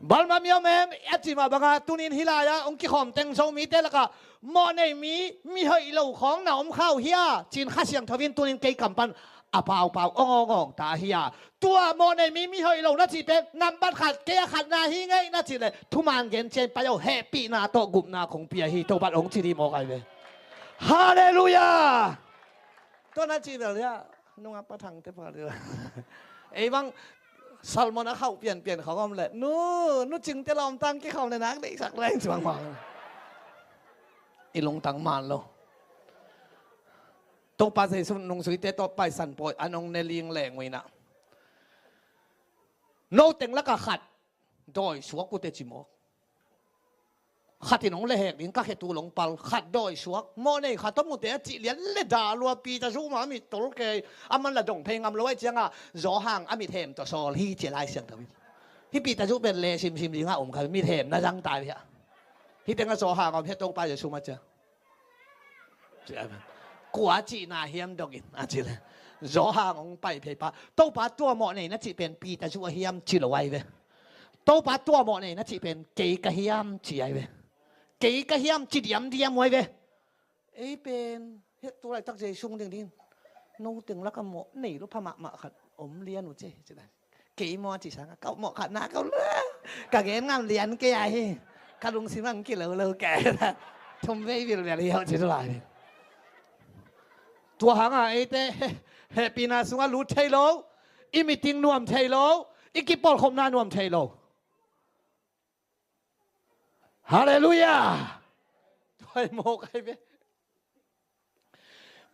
Balma mi om em, a ci mah banga tunin hih lai-ah hong kikhawm teng Zomite lakah mawh nei mi, mi hoih lo khawng na om kha uh hia? Cin Kha Siangtho in tunin kei kam pan a paupau awngawngawng ta hi a. Tua mawh nei mi, mi hoih lo na cih pen nambat khat, kei a khatna hi ngei na cih leh thuman gen cian pai aw, hehpihna tawh gupna kong pia hi, Topa hong ci dih mawk ai ve. Halleluiah. Tua na cih bel hia, nungak pathangte pha dih. Ei bang salmon a khauh pianpian khawng om leh nu, nu cingte lawmtang kikhauh le nak deihsak leng cuang mawk. I lungtang man lo. Topa Jesu nungzuite tawh Paisan pawi a nong ne ling leng uh inah, no teng lakah khat dawi suak uh teh ci mawk. Khat in hong lehhek ding, ka khetu long pal, khat dawi suak, mawh nei khat om uh teh a cih lian le dah lua, Peter zu mah a mit tol kei, a man la dong phei ngam lo ai ciangah Zawhang a mit hem tawh sawl hi ci Lai Siangtho in. Hih Peter zu pen le simsim dingah om kha, mit hem na zang tai hiah. Hih tengah Zawhang om hiah Topa Jesu mah ciang. Kua cihna hiam dongin a ci le, Zawhang hong pai phei pah. Topa tua mawh nei na cih pen Peter zu a hiam ci lo ai ve. Topa tua mawh nei na cih pen kei ka hiam ci ai ve. Kei ka hiam ci diamdiam uh ai ve. Ei pen heh tu laitak Jesu ding ding. No teng lakah mawh nei lo pha mahmah khat om lian uh ci ci lai. Kei maw a ci sangah, ka mawh khat na ka lua. Ka gen ngam lian kei a hi. Ka lungsim ang kilolo kei. Thum vei vilvel hi hauh ci tu lai. Tua hangah eite hehpihna sungah lut thei lo. I meeting nuam thei lo. I kipawlkhopna nuam thei lo. Halleluiah. Tua hi mawk ai ve.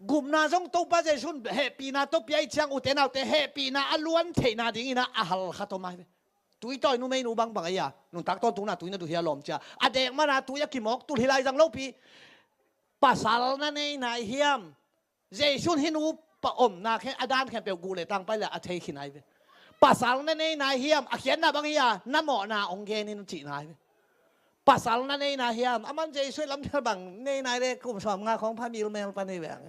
Gupna zong Topa Jesu in hehpihna tawh pia ih ciang, ute naute, hehpihna a luan theihna dingin a hal khat om ai ve. Tuitawi numeinu bangbang ei a, nuntak tawntungna tui na duh hia lawm cia, a dek mana tui a kimawk tul hi lai zang lopi. Pasal na nei nai hiam? Jesu in hih nu pa omna khe a dan khempeuh guh le tang pai le a thei khin ai ve. Pasal na nei nai hiam? A khiatna bang hi a, na mawhna hong gen in cihna ai ve. Pasal na nei nai hiam? A man Jesu ih lamdang bang nei nai le kum sawm nga khawng pha mil mel pan hi ve ang.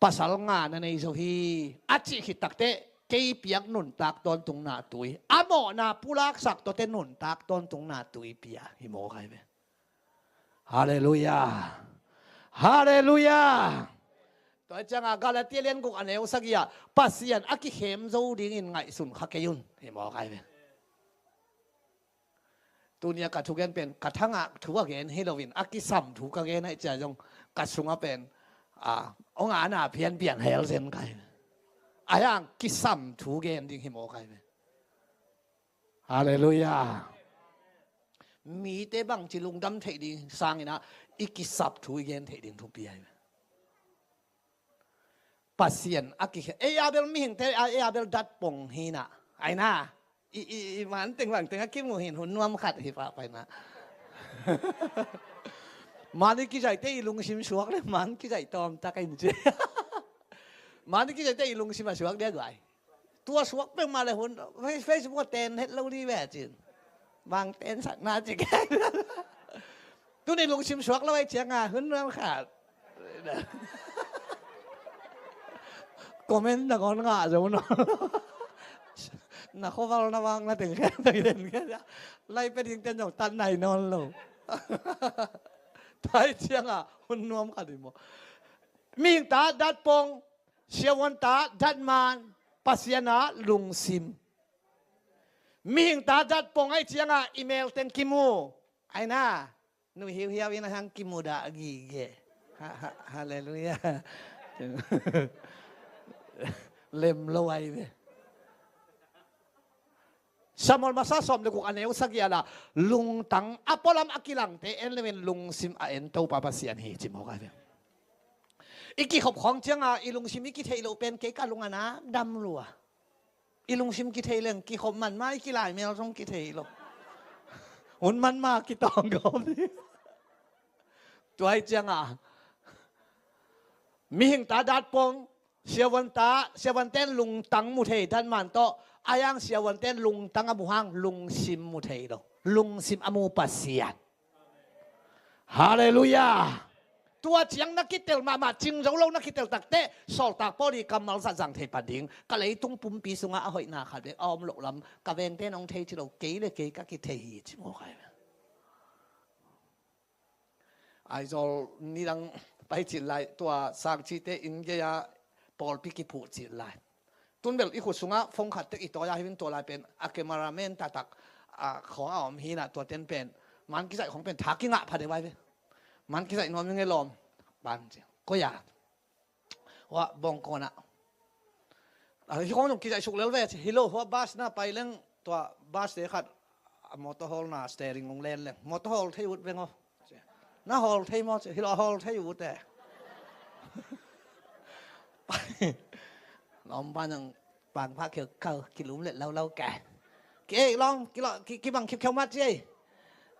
Pasal nga na nei zo hi a cih khit takteh kei piak nuntak tawntungna tui, a mawhna pulaksak tawte nuntak tawntungna tui pia hi mawk ai ve. Halleluiah. Halleluiah. Tua ciangah Galatia lian guk a neu sagih ah Pasian a kikhem zo dingin ngaihsun kha kei un hi mawk ai ve. Tunia ka thugen pen ka thangah thu a gen hi loin a kisam thu ka gen aih cia zong ka sungah pen a, hong ana phian piang hel zen kai. A hiang kisam thu gen ding hi mawk ai ve. Halleluiah. Mite bangci lungdam theih ding sangin ah i kisap thu i gen theih ding thupi ai ve. Pasian a kikhe, ei a bel mihingte a, ei a bel datpong hinah. Aina, i, i, i man teng bang teng a kimu hin hun nuam khat hi pah paina. Man i kizaite i lungsim suak le man kizai tawmtak a in ci. Man i kizaite i lungsim a suak dia guai. Tua suak peuhmah le hun Face-, Facebook a ten het lo dih ve cin. Bang ten sakna cik. Tuni lungsim suak lo ai cianga hun nuam khat. Comment na ngon ngah zo no. Na khoval na vang na teng khen teng den khen. Lai pe ding ten zong tan nai non lo. Tua ai cianga hun nuam khat i maw. Mihing ta datpong. Siavuan ta datman. Pasian ah lungsim. Mihing ta datpong ahih ciangah i mel teng kimu. Ai na, nui hiuhiau in a hang kimudah gige. Ha, ha, halleluiah. Lem lo ai ve. Samuel masa sawm le guk a neu sagih ah, lungtang a pualam a kilangte en leuin lungsim a en Topa Pasian hi ci mawk ai ve. I kikhop khawng ciangah i lungsim i kitheih loh pen kei ka lung a na dam lua. I lungsim kitheih leng kikhop man mah i kilaimel zong kitheih lo. Hun man mah kitawng gawp hi. Tua ahih ciangah mihing ta datpong, siavuan ta, siavuanten lungtang mu thei datman tawh, a hiang siavuanten lungtang a mu hang lungsim mu thei lo. Lungsim a mu Pasian. Halleluiah. Tua ciang na kitel mahmah, cing zo lo na kitel takteh, sawltak Paul i kammal zat zang thei pan ding. Ka leitung pumpi sungah a hoihna khat bek a om loh lam, ka vengte nong thei ci lo, kei le kei ka kithei hi ci mawk ai. Aizawl nidang pai cil lai, tua sangcite inn gei-a pawlpi kiphuh cil lai. Tun bel i khut sungah phone khat tek i tawi a hi in, tua lai pen a cameraman taktak a khawng a om hi na, tua ten pen man kizaih khawng pen tha kingah pha deuh ai ve. Man kizaih nuam ing e lawm. Ban ci. Koi a? Hua bawngkawn ah. A, hi khawng zong kizaih suk lel ve ci. Hi lo, hua bus na pai leng, tua bus te khat a motor hawl na steering hong len leng, motor hawl thei ut veng aw. Na hawl thei maw ci. Hi lo, a hawl thei ut e. Lawm pan ang pang pha kheu kheu, kilum let lo lo ka. Ki ei lawm, ki lo, ki, kibang kheu kheu mat ci ei.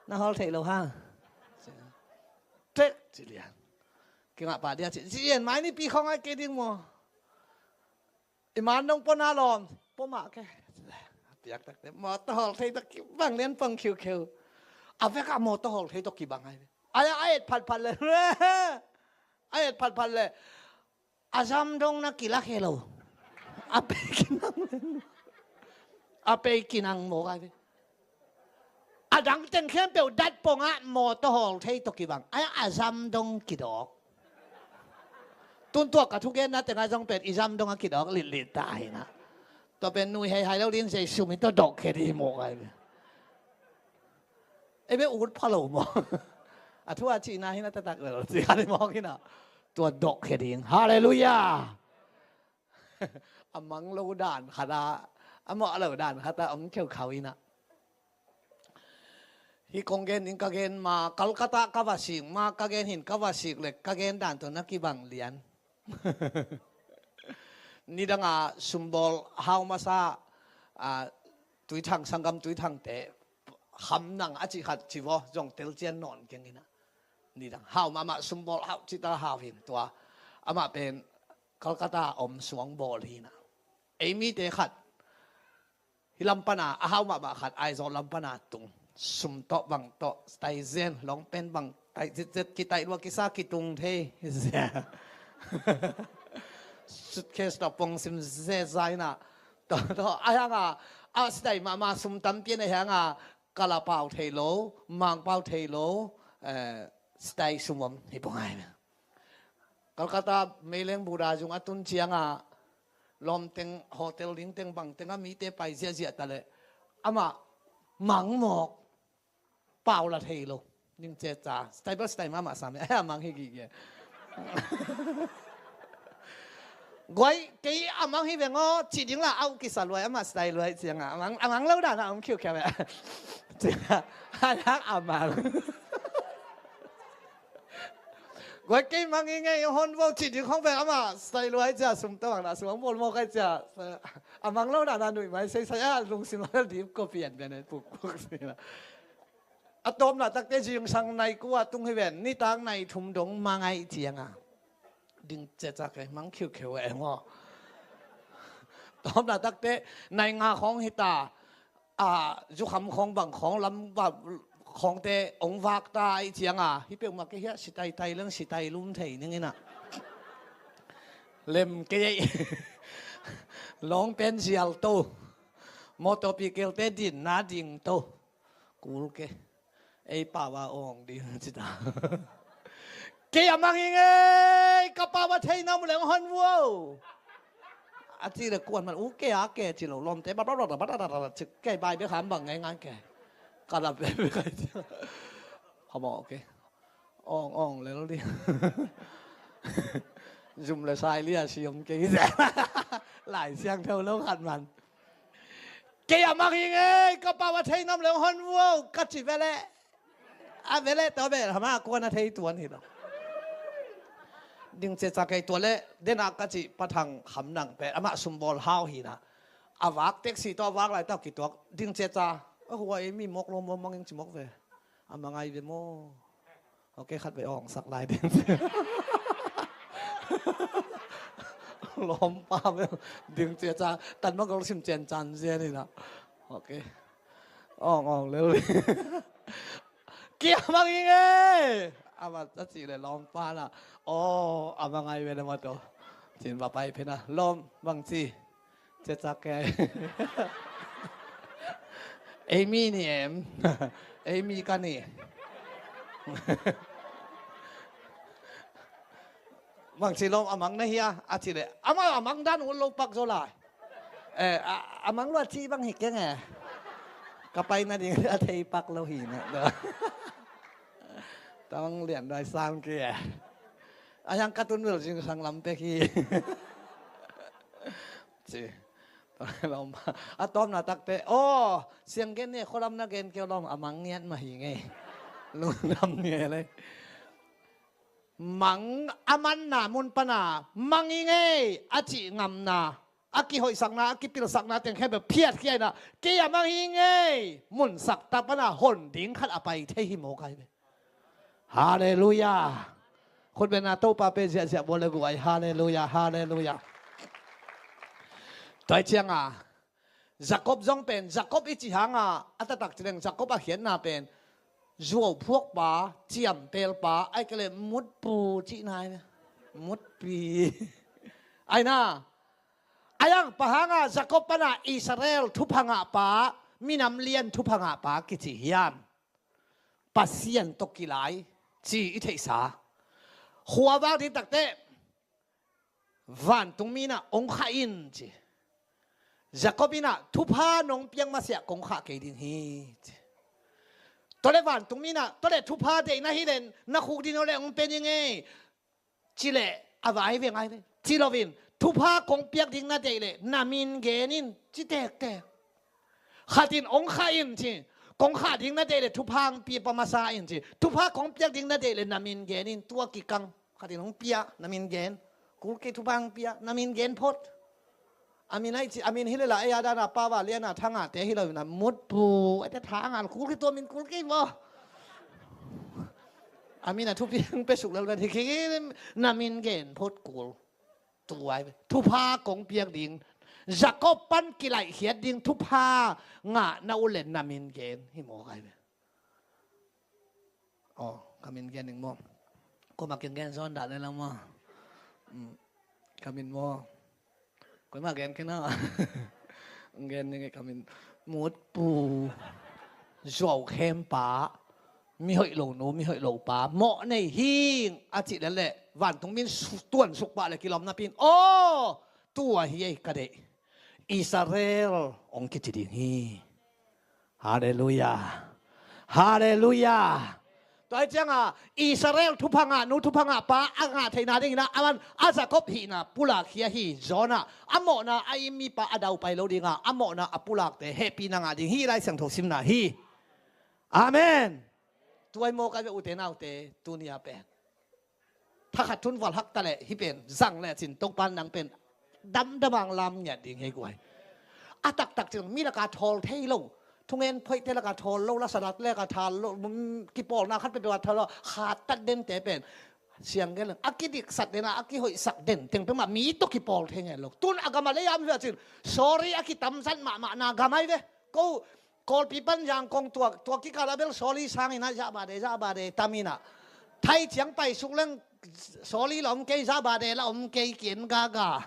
Na hawl thei lo hang. Tek ci lian. Kingah pah dia ci. Ci en mai ni pi khawng ai kei ding maw. I man dong pua na lawm. Pua mah ke. Piak takte motor hawl thei tawh kibang lian pang kheu kheu. A vek a motor hawl thei tawh kibang ai. Ai a et phat phat le. A et phat phat le. A zam dong na kila khe lo. A pei kinang. A pei kinang mawk ai ve. A dang teng khempeuh datpong ah motor hawl thei tawh kibang. Ai a zam dong kidawk. Tun tua ka thugenna teng ah zong pen i zam dong a kidawk litlit ta hi na. Tua pen nui hei hai lo din zei sum hi tawh dawk khe di mawk ai ve. Ei be ut pha lo maw? A thu a cihna hi na taktak lo. Ci kha di mawk hi na. Tua dawk khe ding. Halleluiah. A mang lo dan khat a, a mawh lo dan khat a om kheu khau hi na. Hi kong gen in ka gen ma, Calcutta ka va sik ma, ka gen hin ka va sik le, ka gen dan tawh na kibang lian. Nidang a sumbawl hau masa, a, Tuithang, sanggam Tuithangte, kham nang a cih khat ci vaw, zong telcian nawn keng hi na. Nidang hau mahmah, sumbawl hau cita hau hin tua. Amah pen Calcutta om suangbawl hi na. Ei mite khat hih lam pana a hau mahmah khat Aizawl lam pana tung. Sum tawh bang tawh, tai zen, lawngpen bang, tai zitzet, kitai lua kisa kitung thei. Suitcase tawh pongsim zeza hi na. Tawh, tawh, a hiang a, a sitai mahmah sum tampi na hiang a, kala pau thei lo, mang pau thei lo, eh, sitai sum om hi pong ai. Calcutta meileng Buddha zung a tun ciang a, lawm teng, hotel ding teng bang teng a mite pai ziahziah ta le, amah mang mawk, pau la thei lo. Ning ceca, style by style mahmah sam e, a mang hi gige. Guai, kei a mang hi veng aw, ci ding la au kisa luai, amah style luai ciang a, a mang, a mang lo dan a om khiukhia ve. Ciang a, a lak a mang. Guai, kei mang hi ngei hon vo ci ding khong ve, amah style luai cia, sum tawh bang na, sum ang bawl mawk ai cia. A mang lo dan a nuih mai seisai a, lungsim a dip ko pian pian e, puk puk si na. A tawpna takte zingsang nai kua tung hi ven, nitak nai thum dong mang ai ciang a. Ding cecak e, mang khiukheu e maw. Tawpna takte nai nga khawng hi ta, a, zukham khawng bang khawng lam va, khawngte ong vak ta ai ciang a. Hi peuhmah kei hiah si taitai leng si tai lum thei ning in a. Lem kei ei. Lawng pen zial to. Mawtawpi kelte dinna ding to. Kul ke. Ei pau a awng ding ci ta. Kei a mang hi ngei, ka pau a thei na mu leng hon vuo. A ci le kuan man u ke a ke ci lo lawmte ba ba ba ba ba ba ba ci ke bai bek ham bang ngai ngai ke. Ka la bek bek ai ci. Hamo ke. Ong ong lel di. Zum le sai lia siam ke. Lai Siangtho lo khat man. Kei a mang hi ngei, ka pau a thei nam le hon vuau ka ci ve le. A ve le tawh ve hama kuan a thei tuan hi lo. Ding cia ca kei tua le dena ka ci Pa Thang Kham Nang pen amah sumbawl hau hi na. A vak taxi tawh a vak lai tawh kituak ding cia ca. A hua ei mi mawk lo maw mangin ci mawk ve. A mangai ve maw. Ok, khat vei awng sak lai ding. Lawmpa vei ding cia ca tan ma gol sim cian can zian hi na. Ok. Awng awng lel. Kia mang hi nge. A mat a ci le lawmpa na. Aw, a mangai ve na ma to. Cin va pai phe na. Lawm bang ci. Cia ca ke. Ei mi ni em. Ei mi ka ni. Bang ci lawm a mang na hia a ci le. Amah a mang dan un lo pak zo lai. Eh, a, a mang lua ci bang hi keng e. Ka pai na ding a thei pak lo hi na. Tang lian dai sang ke e. A yang ka tun vel zingsang lam pek hi. Ci. Lawm a tawmna takte aw siang gen ne khualam na gen keu lawm a mang ngiat mah hi ngei. Lungdam nge le. Mang a manna mun pana mang hi ngei a cih ngamna a kihoihsakna a kipilsakna teng khempeuh phiatkhia ina kei a mang hi ngei munsak tak pana hon ding khat a pai thei hi mawk ai ve. Halleluia. Khutbetna Topa pe ziahziah bawl le guai. Halleluia, halleluia. Tua hi cianga Jacob zong pen Jacob i ci hanga a taktak ci leng Jacob a khiatna pen zuau phuakpa, ciampelpa, ai kele mutpu cihna ai ve. Mutpi. Aina a yang pa hanga Jacob pana Israel thupha ngahpa, minam lian thupha ngahpa kici hiam? Pasian tawh kilai ci i theihsa. Khua vak ding takte vantungmi inah ong khah in ci. Jacob inah thupha nong piak masiah kong khah kei ding hi ci. Tole vantungmi inah tole thupha deihna hi len na khuk ding ole ong pe ding ei. Ci leh a vai ve ngai ve ci loin thupha kong piak ding na deih leh na min gen in ci tektek. Khatin ong khah in ci. Kong khah ding na deih leh thupha ang pia pa masa in ci. Thupha kong piak ding na deih leh na min gen in tua kikang. Khatin ong pia na min gen. Kul kei thupha ang pia na min gen phot. A min ai ci a min hi le la ei a dana pava liana thangate hi lo na mutpu ai te thangan kul kei tua min kul kei maw? A min a thupi ang pe suk lel na hi kei na min gen phot kul. Tuai thupha kong piak ding Jacob pan kilaihkhiat ding thupha ngah na ulen na min gen hi maw kai ve. Aw ka min gen ding maw? Koma kin gen zawn dah le lang maw? Ka min maw? Koima gen kei na. Gen ding ka min mutpu zuau khempa. Mihoih lo nu mihoih lo pa mawh nei hing a cih lel leh vantung min tuan suk pah le kilawm napi in aw tua hi ei ka deih Israel ong kici ding hi. Halleluia. Halleluia. Tua hi cianga Israel thupha ngah nu thupha ngah pa a ngah theihna dingin a man a Jacob hihna pulakkhia hi. Zawna a mawhna a i mipa a daupai lo dinga a mawhna a pulakte hehpihna ngah ding hi. Lai Siangtho simna hi. Amen. Tuai maw kai ve ute naute tunia pen thakhat thun valhak ta leh hi pen zang le cin Topa nang pen damdamang lam ngiat ding hei guai. A taktak cin mi laka thawl thei lo thungen phoihte laka thawl lo lasalat leka thawl lo kipawlna khat pepeu a thawl lo khat tat dente pen siang gen a kidiksat dena a kihoihsak den teng pema mi tawh kipawl thei ngen lo. Tun a gama lei am hia cin sorry a kitamzat mahmahna gamai ve. Ko Kawlpi pan Zangkong tua tua kikala bel sawli sangin a zahbade zahbade tamin a thai ciang paisuk leng sawli la om kei zahbade la om kei kien gaga.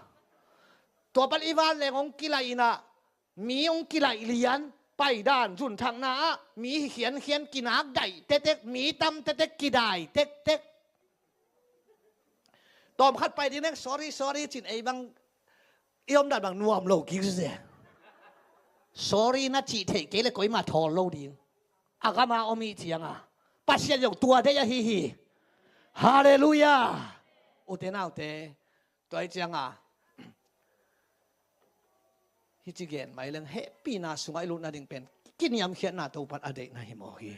Tua pan i van leng hong kilaih in a mi hong kilaih lian paidan zunthakna ah mi hi khiankhian kinak daih tektek mi tam tektek kidaih tektek. Tawmkhat pai ding leng sawri sawri cin ei bang I om dan bang nuam lo kik se. Sorry na cih theih kei le koimah thawl lo ding. A gama om i cianga Pasian zong tua deih ahi hi. Halleluiah. Ute naute, tua i cianga hici gen mai leng hehpihna sungah i lut nading pen kiniamkhiatna Topan a deihna hi mawk hi.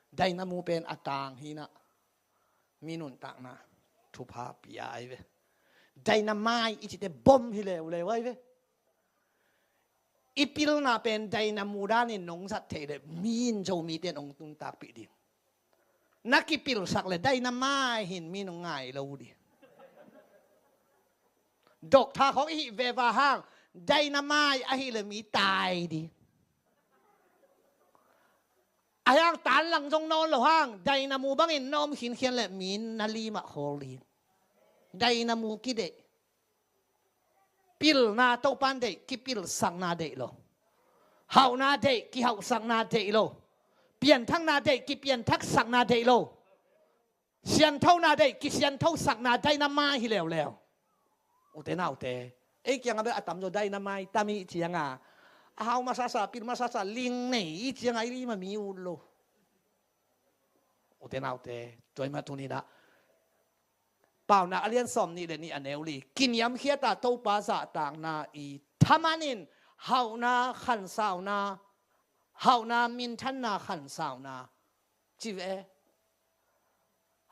Dynamo pen a tang hinah mi nuntakna thupha pia ai ve. Dynamite i cite bom hi leuleu ai ve. I pilna pen dynamo danin nong zat theih leh mi in Zomite nong tuntakpih ding. Na kipilsak le dynamite hin mi nong ngai lo ding. Doctor khong i hih veva hang dynamite ahih le mi tai ding. A hiang tanlang zong nawn lo hang dynamo bangin na om khinkhian le mi in na limah khawl ding. Dynamo kideih. Pilna Topan deih, kipilsakna deih lo. Hauhna deih, kihauhsakna deih lo. Pianthakna deih, kipianthaksakna deih lo. Sianthona deih, kisianthosakna dynamite hi leuleu. Ute naute, ei kiangah bel a tamzaw dynamite tam i cianga a hau masasa, pil masasa, ling nei i cianga i limah mi ut lo. Ute naute, tua i mah tuninah Paunak a lian sawm nih le nih a neu li. Kiniamkhiata Topa zahtakna i thamanin hauhna khansauna, hauhna minthanna khansauna ci ve.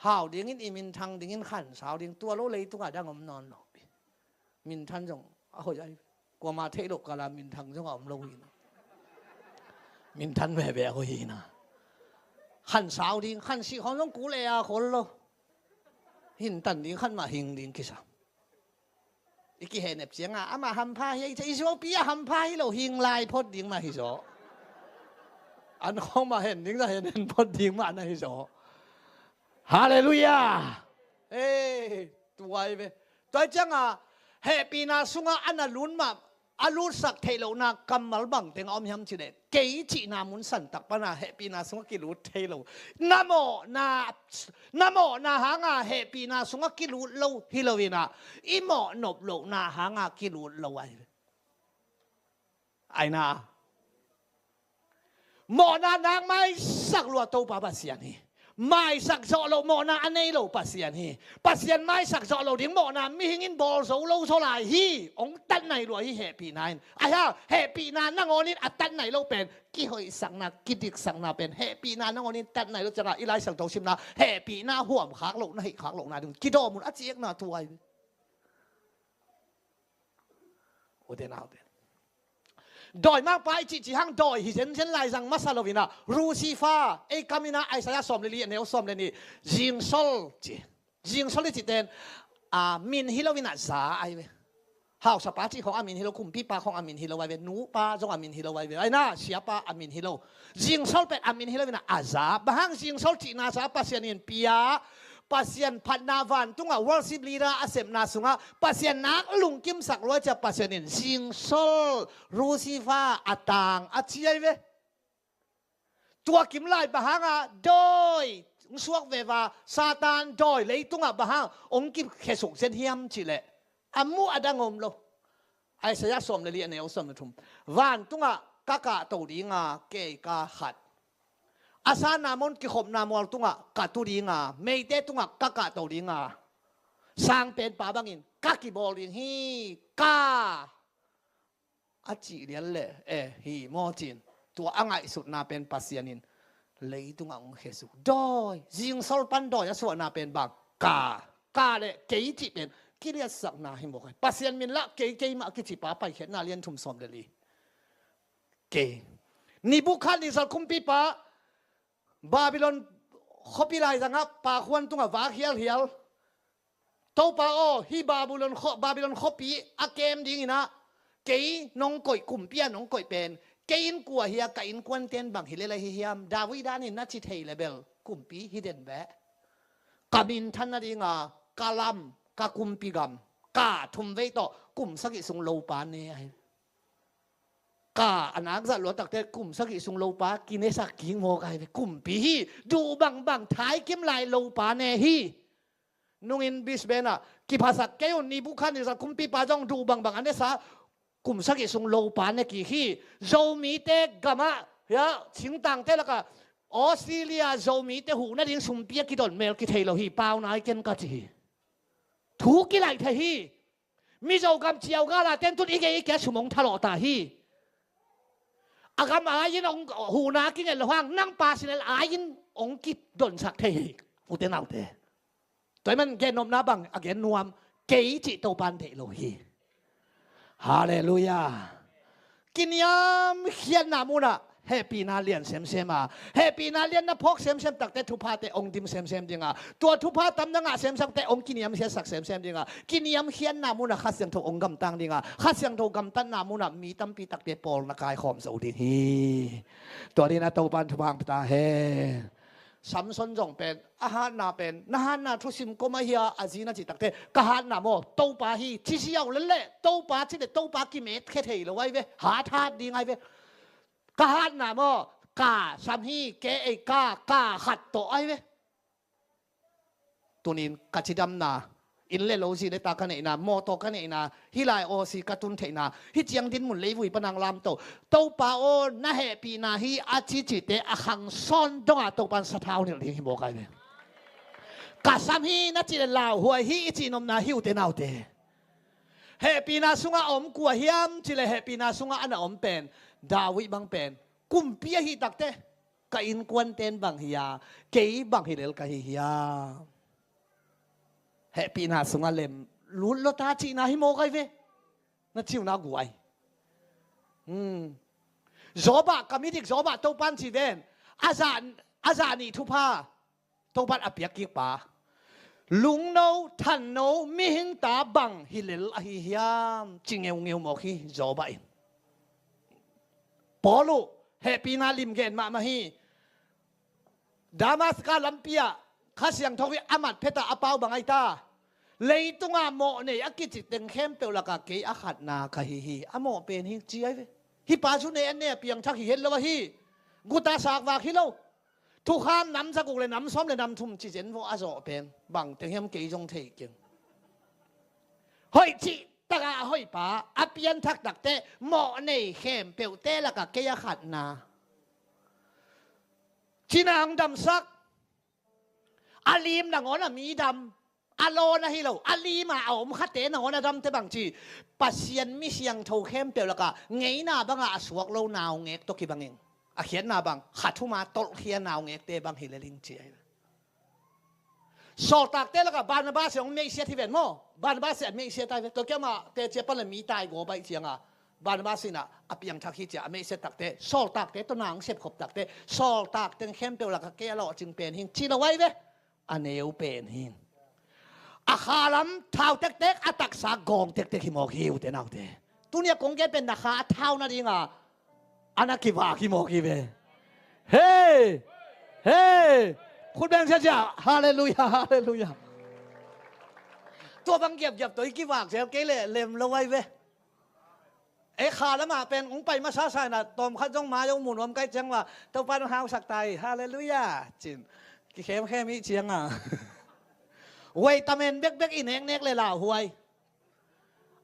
Hau dingin i minthang dingin khansau ding tua lo leitungah dang om nawn lo. Minthan zong a hoih ai. Kuama theih loh kala minthang zong a om lo hina. Minthan veve a hoih hina. Khansau ding khansih khawng zong kul e a khol lo. Hintan ding khan mah hing ding kisa. I kihenep cianga amah hampha hi a i zuaupi a hampha hi lo hing lai phot ding mah hi zaw. An khawng mah hen ding na hen hen phot ding mah na hi zaw. Halleluiah. Ei, tuai ve. Tuai cianga hehpihna sungah a na lut mah a lutsak theih lohna kammal bang teng a om hiam cileh kei cihna mun santak pana hehpihna sungah kilut thei lo. Na mawhna, na mawhna hanga hehpihna sungah kilut lo hi loinah i mawh nop lohna hanga kilut lo ahi. Aina mawhna nak maisak lua Topa Pasian hi. Maisak zawh loh mawhna a nei lo Pasian hi. Pasian maisak zawh lo ding mawhna mihing in bawl zo lo zaw lai hi. Hong tat nai lua hi hehpihna in. Ahi hang hehpihna nangawnin a tat nai lo pen kihoihsakna kidiksakna pen hehpihna nangawnin tat nai lo cianga i Lai Siangtho simna hehpihna huam khak loh na hih khak lohna ding kidawm un a ciekna thu ahi. Ute naute, dawi mangpa i cihcih hang dawi hi zenzen lai zang masa loinah Lucifer ei kaminah Isaiah sawm le li a neu sawm le nih zingsol ci. Zingsol i cihten a min hi loinah za ai ve. Hausapa cih khawng a min hi lo, kumpipa khawng a min hi lo ai ve, nupa zong a min hi lo ai ve, aina siapa a min hi lo. Zingsol pen a min hi loinah a za. Bang hang zingsol cihna za Pasian in pia, Pasian phatna vantungah worship leader a sepna sungah Pasian nak lungkimsak luai cia Pasian in zingsol Lucifer a tang a ci ai ve. Tua kim lai bang hanga dawi hong suak veva Satan dawi leitungah bang hang hong kikhiasuk zen hiam cihleh a muh a dang om lo. Isaiah sawm le li a neu sawm le thum. Vantungah ka kahto dinga kei ka khat a sanna mun kikhopna mual tungah ka tu dinga meite tungah ka kahto dinga sangpenpa bangin ka kibawl ding hi ka a cih lian le e hi maw cin. Tua a ngaihsutna pen Pasian in leitungah hong khesuk dawi zingsol pan dawi a suahna pen bang ka ka le kei cih pen kiliatsakna hi mawk ai. Pasian min lah kei keimah kicipa paikhiatna lian thum sawm le li. Kei Nebukhadnezzar kumpipa Babylon khuapi laizangah pakhuan tungah vak hialhial. Topa aw, hih Babylon khuapi a kem dinginah kei nong koih kumpi a nong koih pen kei innkuan hi a ka innkuanten bang hi lel ahi hiam? David danin na ci thei le bel kumpi hi den beh. Ka minthan nadinga ka lam ka kumpi gam ka thum vei tawh kum sagih sung lopa ne ahi. Ka a nak zat luatakte kum sagih sung lopa kinesak kik mawk ahi ve. Kumpi hi. Duh bangbang thaikim lai lopa ne hi. Nungin Brisbane ah kiphasak kei un, Nebuchadnezzar kumpipa zong duh bangbang a nesa, kum sagih sung lopa ne kik hi. Zomite gamah, ya, singtangte lakah Australia Zomite huh nading sumpi a kidon mel kithei lo hi, pau nai ken ka ci hi. Thu kilaih thei hi. Mizo gam ciau gala ten tun i gei i kia sum hong thalawh ta hi. A gam ai-in hong huhna kinget lo hang, nang personal ai-in hong kidonsak thei hi, ute naute. Tua ahih man gennopna bang a gen nuam, kei cih Topan deih lo hi. Halleluiah. Kiniamkhiatna munah hehpihna lian semsem a, hehpihna lian na phawk semsem takte thuphate hong dim semsem ding a, tua thupha tam na ngah semsem takte hong kiniamkhiatsak semsem ding a, kiniamkhiatna munah Kha Siangtho hong gamtang ding a, Kha Siangtho gamtatna munah mi tampi takte pawl na kaikhawm zo ding hi. Tua dingin a Topan thupha hong pia ta hen. Samson zong pen, a hatna pen, na hatna thusim kua mah hi a, a zi na cih takte, ka hatna maw, Topa hi, ci ziau lel leh, Topa cih leh, Topa kimetkhia thei lo ai ve, hathat ding ai ve. Ka hatna maw, ka sam hi, kei ei ka, ka khat tawh ai ve. Tunin ka cidamna, inn le lo, zi le ta ka neihna, mawtaw ka neihna, hih lai Aussie ka tun theihna, hih ciang dinmun leivui pan hong lamto, Topa aw, na hehpihna hi a cicite a khang sawn dongah Topan sathau nilh ding hi mawk ai ve. Ka sam hi na cih leh lauhuai hi i cihnopna hi, ute naute. Hehpihna sungah a om kua hiam cih leh hehpihna sungah a na om pen David bang pen kumpi ahih takte, ka innkuanten bang hi a, kei bang hi lel ka hi hiam? Hehpihna sungah lem lut lo ta cihna hi mawk ai ve. Na ciuna guai. Hmm. Job ah, ka midik Job ah Topan ci ven. A zah, a zah nih thupha Topan a piak kik pa, lungno, thanno, mihing ta bang hi lel ahi hiam, ci ngeungeu mawk hi Job ah in. Paul uh hehpihna lim gen mahmah hi. Damaska lampi ah Kha Siangtho hi a mat phet ah a pau bang ai ta, leitungah mawhnei a kici teng khempeuh lakah kei a khatna ka hi hi, a mawh pen hi ci ai ve. Hih pa cu nei an nei a piangthak hi het lo ahi. Guta sakvak hi lo. Thukham nam zaguk le nam sawm le nam thum ci zen vawh a zawh pen bang teng hiam kei zong thei keng. Hoih cih takah a hoih pa a pianthak takte mawhnei khempeuhte lakah kei a khatna. Cina hong damsak. A lim nangawn a mi dam. A lawn ahi lo, a lim a a om khate nangawn a damte bang ci, Pasian mi siangtho khempeuh lakah ngeina bangah a suak lo naungek tawh kibang ing. A khiatna bang, kha thum a tolhkhia naungekte bang hi lel ing ci ahi. Sawltakte lakah Barnabas in hong meihsiat hi ven maw? Barnabas in a meihsiat ai ve. Tua kiamah teci a pan le mi tai gaw baih cianga Barnabas in a piangthak hi cia a meihsiat takte, sawltakte tawh na hong sepkhop takte, sawltak teng khempeuh lakah kei a lawhcing pen hi ci lo ai ve. A neu pen hi. A khalam thau tektek, a taksa gawng tektek hi mawk hi, ute naute. Tuni a kong gen pen na kha a thau nadinga a na kivak hi mawk hi ve. Hei! Hei! Khut beng ciacia. Halleluiah, halleluiah. Tua bang giapgiap tawh i kivak zel kei leh lem lo ai ve. E, kha lamah pen hong pai masa sa inah tawmkhat zong mai-ah hong mu nuam ka hih ciang ua, Topa hong hausak ta hi, halleluiah, cin. Kikhemkhem hih cianga vitamin bekbek i neknek le lauhuai.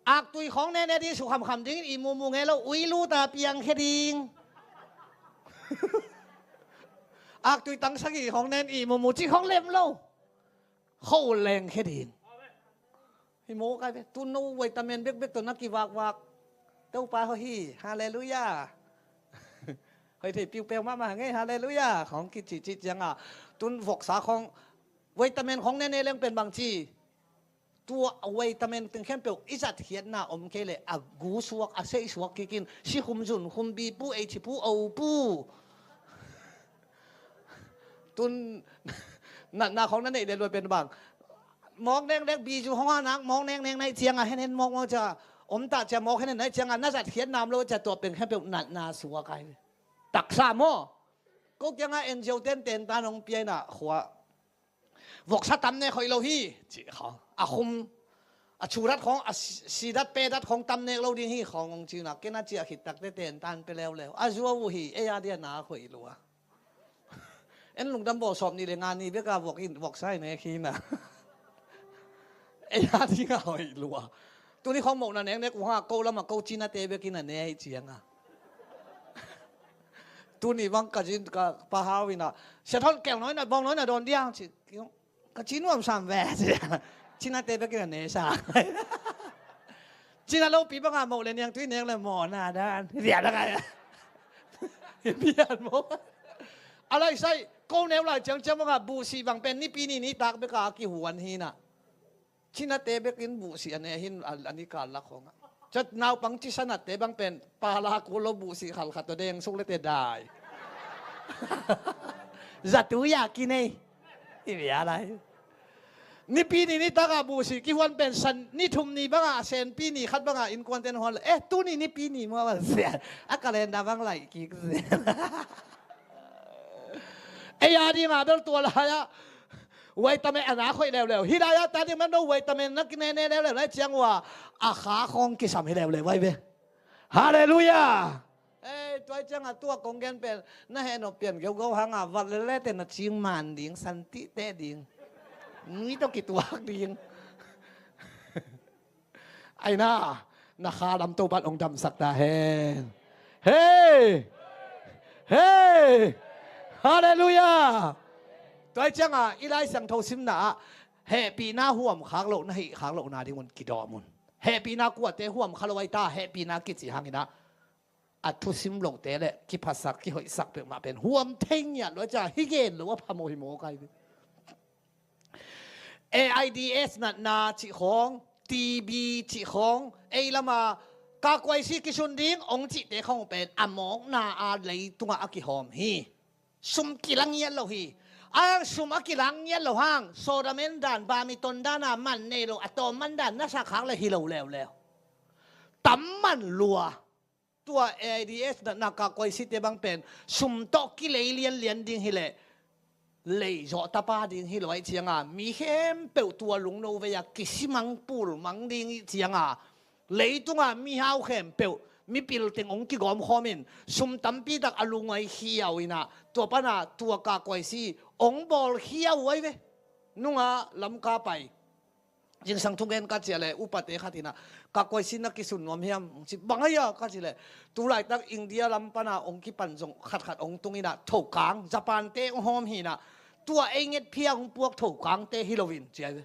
Aktui khawng nene ding, su khamkham dingin i mumu ngei lo, ui luta piangkhia ding. Aktui tang sagih khawng nen i mumu ci khawng lem lo. Kho lengkhia ding. Hi mawk ai ve, tu no vitamin bekbek tawh na kivakvak. Topa hoih hi, halleluiah. Hoih thei piupeu mahmah ngei, halleluiah. Khawng kicicit cianga tun voksa khawng vitamin khawng nene leng pen bang ci. Tua vitamin teng khempeuh i zatkhiatna om kei leh a gu suak, a seih suak kikin, sikhum, zunkhum, bipu, eichipu, opu. Tun natna khawng na neih le luai pen bang, mawk neknek, bizu hong a nak mawk neknek na hih cianga henhen mawkmawk cia, om tah cia mawk henhen na hih cianga na zatkhiatna om lo cia, tua pen khempeuh natna suak ai. Taksa maw? Ko kianga N G O ten tentan hong pia inah khua voksa tam nek hoih lo hi, ci khawng. A khum, a chudat khawng, a si-, sidat pedat khawng tam nek lo ding hi khawng hong ci inah, ken a ciah khit takte tentan pia leuleu. A zuau uh hi, ei a dia na hoih lua. En lungdam bawl sawm ni le nga ni beka vok in, voksa i nek hi inah. Ei a ding a hoih lua. Tuni khong mawhna neknek uh hang a, ko lam a ko cinate bekin a ne ahih ciang a. Tuni bang ka zin ka Pa Hau in a, "Sia Thon, kel nawi na, bawng nawi na dawn diang," ci. Ka ci nuam sam ve, ci. Cinate bekin a ne sa. Cina lopi bang a mawh le niangtui nek le mawhna dan. Bia na kai. Bia mawh. A lai sai, ko neu lai ciangciang bang a buhsih bang pen Nipi ni nitak bek a kihuan hi na. Cinate bekin buhsih a ne hi in a, a ni kal lak khong a. Cia naupang cisa nate bang pen pala kul lo buhsih khalkhat tawh deng suk le te dai. Zatui a kinei. Hi bia lai. Nipi ni nitak a buhsih kihuan pen san ni thum ni bang a, Senpi ni khat bang a innkuante'n huan le, "Eh, tuni Nipi ni maw?" A calendar bang laih kik. Ei a ding a bel tua lai a vitamin a na khoih leuleu. Hih lai a ta ding bel no vitamin na kinene leuleu lai ciang uh a, a kha khong kisam hi leuleu vai ve. Halleluiah. Ei, tua ciang a tua kong gen pen na heh nop pian geugo hang a, vat lele te na cing man ding, santih te ding, nui tawh kituak ding. Ai na, na kha lam Topa'n hong damsak ta hen. Hei! Hei! Halleluiah! Tua ciang a i Lai Siangtho simna ah hehpihna huam khak loh, na hih khak lohna ding un kidawm un. Hehpihna kuate huam kha lo ai ta, hehpihna kici hangin a, a thusim lote le kiphasak kihoihsak peuhmah pen huam thei ngiat lua cia, hi gen lo a phamawh hi maw kai. AIDS natna cih khawng, T B cih khawng, ei lam a kakuaisi kisun ding hong cihte khawng pen a mawkna a leitungah a kihawm hi. Sum kilang ngiat lo hi. A sum a kilang ngiat lo hang, sawdamen dan, bamiton dan a man nei lo, a tawm man dan na sak khak le hi lo leuleu. Tam man lua. Tua AIDS natna kakuaisite bang pen sum tawh kilei lianlian ding hi leh, lei zawh tapa ding hi lo ahih ciang a, mi khempeuh tua lungno vei a kisimang pulmang ding ih ciang a, leitung a mihau khempeuh mipil teng hong kigawm khawm in, sum tampi tak a lungngai khiau in a, tua pan a tua kakuaisi hong bawl khiau ai ve. Nung a Lamka pai. Zingsang thungen ka cih leh upate khat in a, "Kakuaisi na kisun nuam hiam?" hong ci. "Bang hia?" ka cih leh, "Tu laitak India lam pan a hong kipan zong khatkhat hong tung in a, thokang, Japan-te hong hawm hi in a, tua ei ngetphia hong puak thokangte hi lo in," ci ai ve.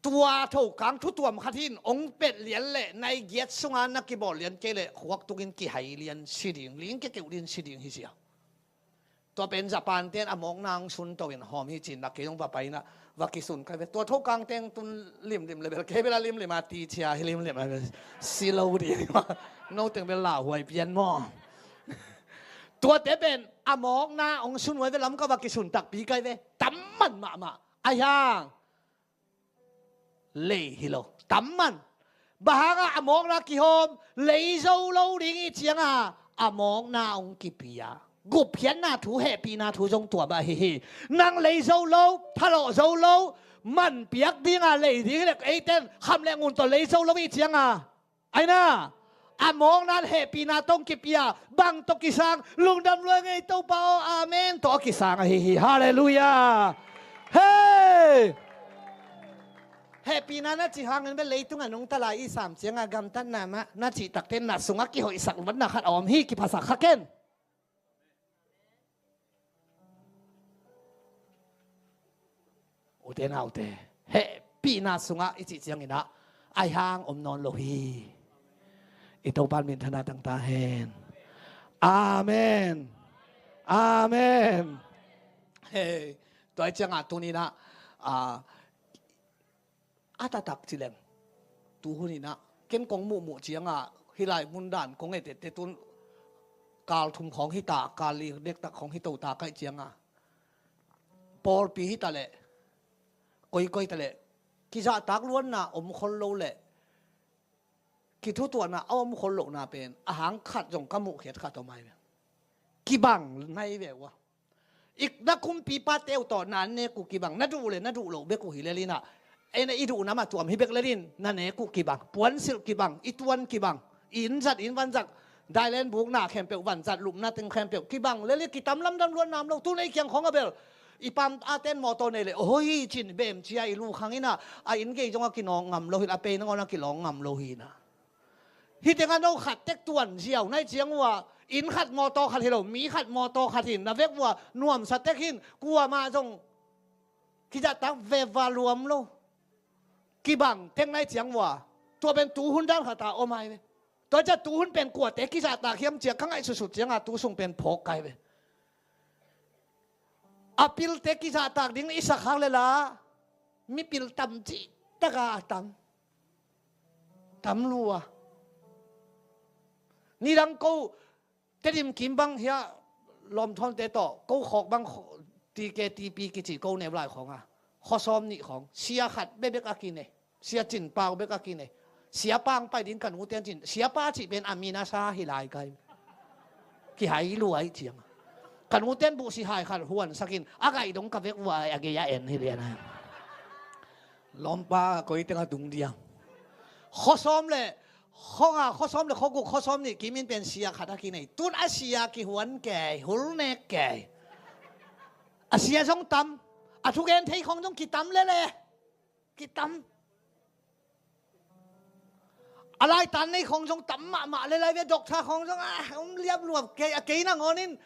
"Tua thokang thutuam khat hi in, hong pet lian leh nai giat sung a na kibawl lian kei leh khuak tung in kihai lian si ding, ling kekeuh lian si ding hi," ci a. Tua pen Japan-te'n a mawkna hong sunto in hawm hi ci in a, kei zong va pai in a, va kisun kai ve. Tua thokang teng tun limlim le bel, kei bel a limlim a, ti cia hi limlim a bel, si lo ding. No teng bel lauhuai pian maw. Tuate pen a mawkna hong sunhuai ve, Lamka va kisun takpi kai ve. Tam man mahmah. Ai hang lei hi lo. Tam man. Bang hang a, a mawkna kihawm, lei zo lo ding ih ciang a, a mawkna hong kipia. Gupkhiatna thu, hehpihna thu zong tua mah hi hi. Nang lei zo lo, thalawh zo lo, man piak ding a lei ding hi leh, eite'n kham le ngun tawh lei zo lo ih ciang a, ai na, a mawkna hehpihna tawh hong kipia, bang tawh kisang, lungdam lua ing ei Topa aw, amen tawh a kisang ahi hi. Halleluiah. Hei! Hehpihna na cih hangin bel leitung a nungta lai i sam ciang a gamtatna mah na cih takte na sungah kihoihsak luatna khat a om hi, kiphasak kha ken. Ute naute, hehpihna sungah i cih ciangin a, ai hang om nawn lo hi. I Topa'n minthanna tang ta hen. Amen. Amen. Hei, tua ih ciang a tuni in a, a, a taktak ci leng, tu hun in a, ken kong muhmuh ciang a, hih lai mun dan kong et etteh tun, kal thum khawng hi ta, kal li dektak khawng hi to ta ka hih ciang a, pawlpi hi ta leh, koikoi ta leh, kizahtak luatna om khol lo leh, kithutuahna a om khol lohna pen a hang khat zong ka muhkhiat khat om ai ve. Kibang nai ve uh a. I na kumpipate uh tawh na nek uh kibang, na duh le na duh loh bek uh hi lel in a, ei na i duhna mah tuam hi bek lel in, na nek uh kibang, puansilh kibang, i tuan kibang, i inn zat, inn van zat, dailen bukna khempeuh, van zat lupna teng khempeuh kibang lel in, kitam lamdang luatna om lo. Tu-in ei kiang khawng a bel I pam a ten mawtaw nei le, hoi cin bem cia i lu khang ina, a inn gei zong a kinawng ngam lo hi, a pei nangawn a kilawng ngam lo hi na. Hi tengah no khat tek tuan ziau nai ciang ua, inn khat mawtaw khat hi lo, mi khat mawtaw khat hin, na vek ua nuamsa tek hin, kuamah zong kizahtak veva luam lo. Kibang tek nai ciang ua, tua pen tuhun dan khat a om ai ve. Tua ciah tuhun pen kuate kizahtak hiam cia ka ngaih sutsut cianga tu sung pen phawk kai ve. A pilte kizahtak ding i sak hang le la, mipil tam cih taka a tam. Tam lua. Nidang ko Tedim kim bang hia lawmthawnte tawh ko khawk bang TKTP kici ko neu lai khawng a, khuasawm nih khawng sia khat bekbek a kinei. Sia Cin Pau bek a kinei. Siapa ang pai ding ka nuten cin, siapa cih pen a minasa hi lai kai. Kihai luai ciang. Ka nuten buhsi hai khat huansakin a gaidong ka vek ua a gei a en hi lian a. Lawmpa koi tengah dung diang. Khuasawm le khuanga khuasawm le khuaguk khuasawm nih kimin pen sia khat a kinei. Tun a sia kihuan kei, hul nek kei. A sia zong tam. A thugen thei khawng zong kitam lele. Kitam. A laitan nei khawng zong tam mahmah le lai ve, doctor khawng zong a um liap luap kei, a kei nangawnin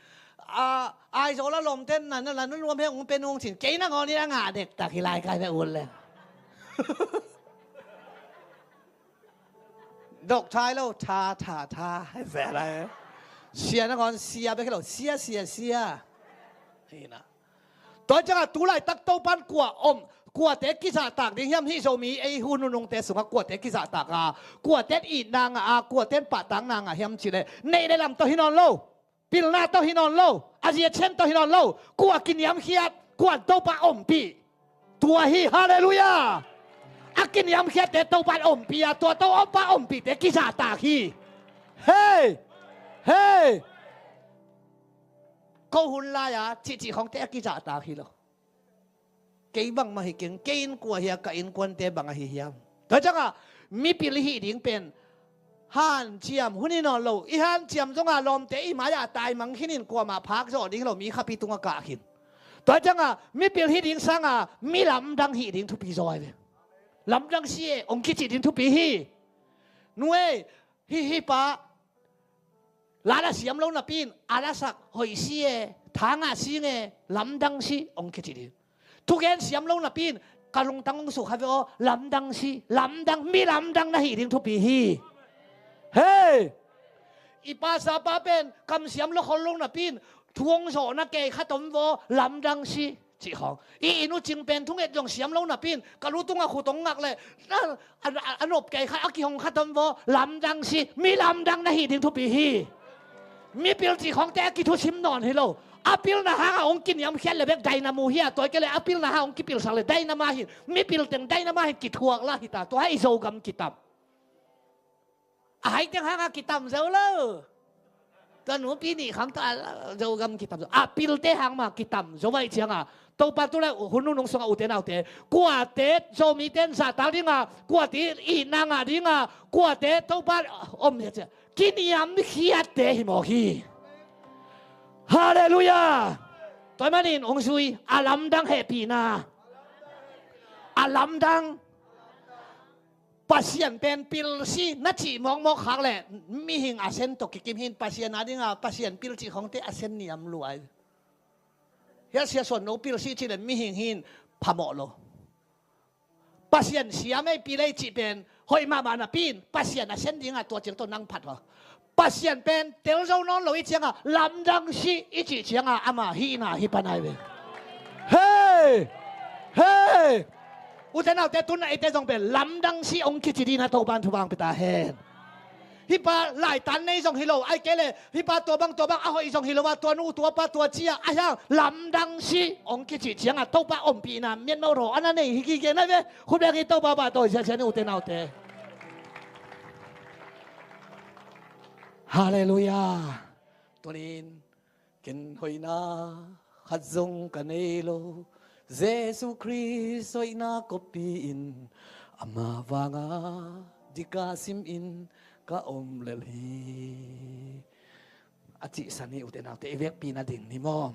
a Aizawl a lawmten nan a lan luam he ung pe nung cin kei nangawnin a ngah dektak hi lai kai ve ul le. Doctor lo tha tha tha he ve lai. Sia nangawn sia bek hi lo, sia sia sia. Hi na. Tua ciangah tu laitak Topan kua om, kuate kizahtak ding hiam hih Zomi ei hun nunungte sungah kuate kizahtak a, kuaten itna ngah a, kuaten pahtakna ngah hiam cileh neih le lam tawh hi nawn lo, pilna tawh hi nawn lo, a ziachen tawh hi nawn lo, kua kiniamkhiat, kua Topa ompih. Tua hi, halleluiah. A kiniamkhiatte Topa ompih a, tua Topa ompihte kizahtak hi. Hei! Hei! Ko hun lai-a cihcih khawngte a kizahtak hi lo. Kei bangmah hi keng, kei innkuan hi a, ka innkuante bang ahi hiam? Tua ciangah mipil i hih ding pen hanciam hun hi nawn lo. I hanciam zonga lawmte i mai-ah taimang khinin kuamah phak zawh ding lo, mi khapi tungah kah khin. Tua ciangah mipil hih ding sanga mi lamdang hih ding thupi zaw ai ve. Lamdang si e hong kici ding thupi hi. Nu ei, hih hih pa la la siam lo napi in a lasak hoih si e, tha ngah si nge, lamdang si hong kici ding. Thugen siam lo napi in ka lungtang hong sukha ve aw, lamdang si, lamdang, mi lamdang na hih ding thupi hi. Hei! I pastor pa pen kam siam lo khol lo napi in thu hong zawhna kei khat om vaw, lamdang si. Cih khawng. I inn uh cing pen thunget zong siam lo napi in ka lu tungah khut hong ngak le a, a, a, a nop kei khat a kihong khat om vaw, lamdang si, mi lamdang na hih ding thupi hi. Mipil cih khawngte a kithusim nawn hi lo. A pilna hangah hong kiniamkhiat le bek dynamo hi a, tua kei le a pilna hangah hong kipilsak le dynamo hin, mipil teng dynamo hin kithuak la hi ta, tua hi Zogam kitam. A hai teng hanga kitam zo lo. Tua nupi nih khang tua Zogam kitam zo. A pilte hang ma kitam zo vai cianga Topa tu lai hun nunung sunga ute naute, kuate Zomite in zahtak dinga, kuate itna ngah dinga, kuate Topa om hi a cia kiniamkhiatte hi mawk hi. Halleluiah. Tua manin hong zui a lamdang hehpihna. A lamdang. Pasian pen pilsi na cih mawkmawk khak le mihing a sen tawh kikim hin, Pasian a dinga Pasian pilcih khawngte a sen niam luai. Hia sia suan no pilsi cih le mihing hin phamawh lo. Pasian siam ei pil ei cih pen hoih mahmah napi in Pasian a sen dinga tua ciang tawh nang phat haw. Pasian pen tel zo nawn lo i cianga lamdang si i cih cianga ama hihna hi panai ve. Hei! Hei! Ute naute, tun a eite zong pen lamdang si hong kici dina Topan thupha hong pia ta hen. Hih pa laitan nei zong hi lo, ai kei le hih pa tua bang tua bang a hoih zong hi lo a, tua nu tua pa tua cia a hiang lamdang si hong kici cianga Topa ompihna mianmau raw a na nei hi kikei nai ve. Khut beng hi Topa pahtawi siasia ni ute naute. Halleluiah. Tunin ken hoihna khat zong ka nei lo, Jesu Khrist hoihna kopi in ama vanga dika sim in ka om lel hi. A cihsan hi ute naute, i vekpi nading ni maw?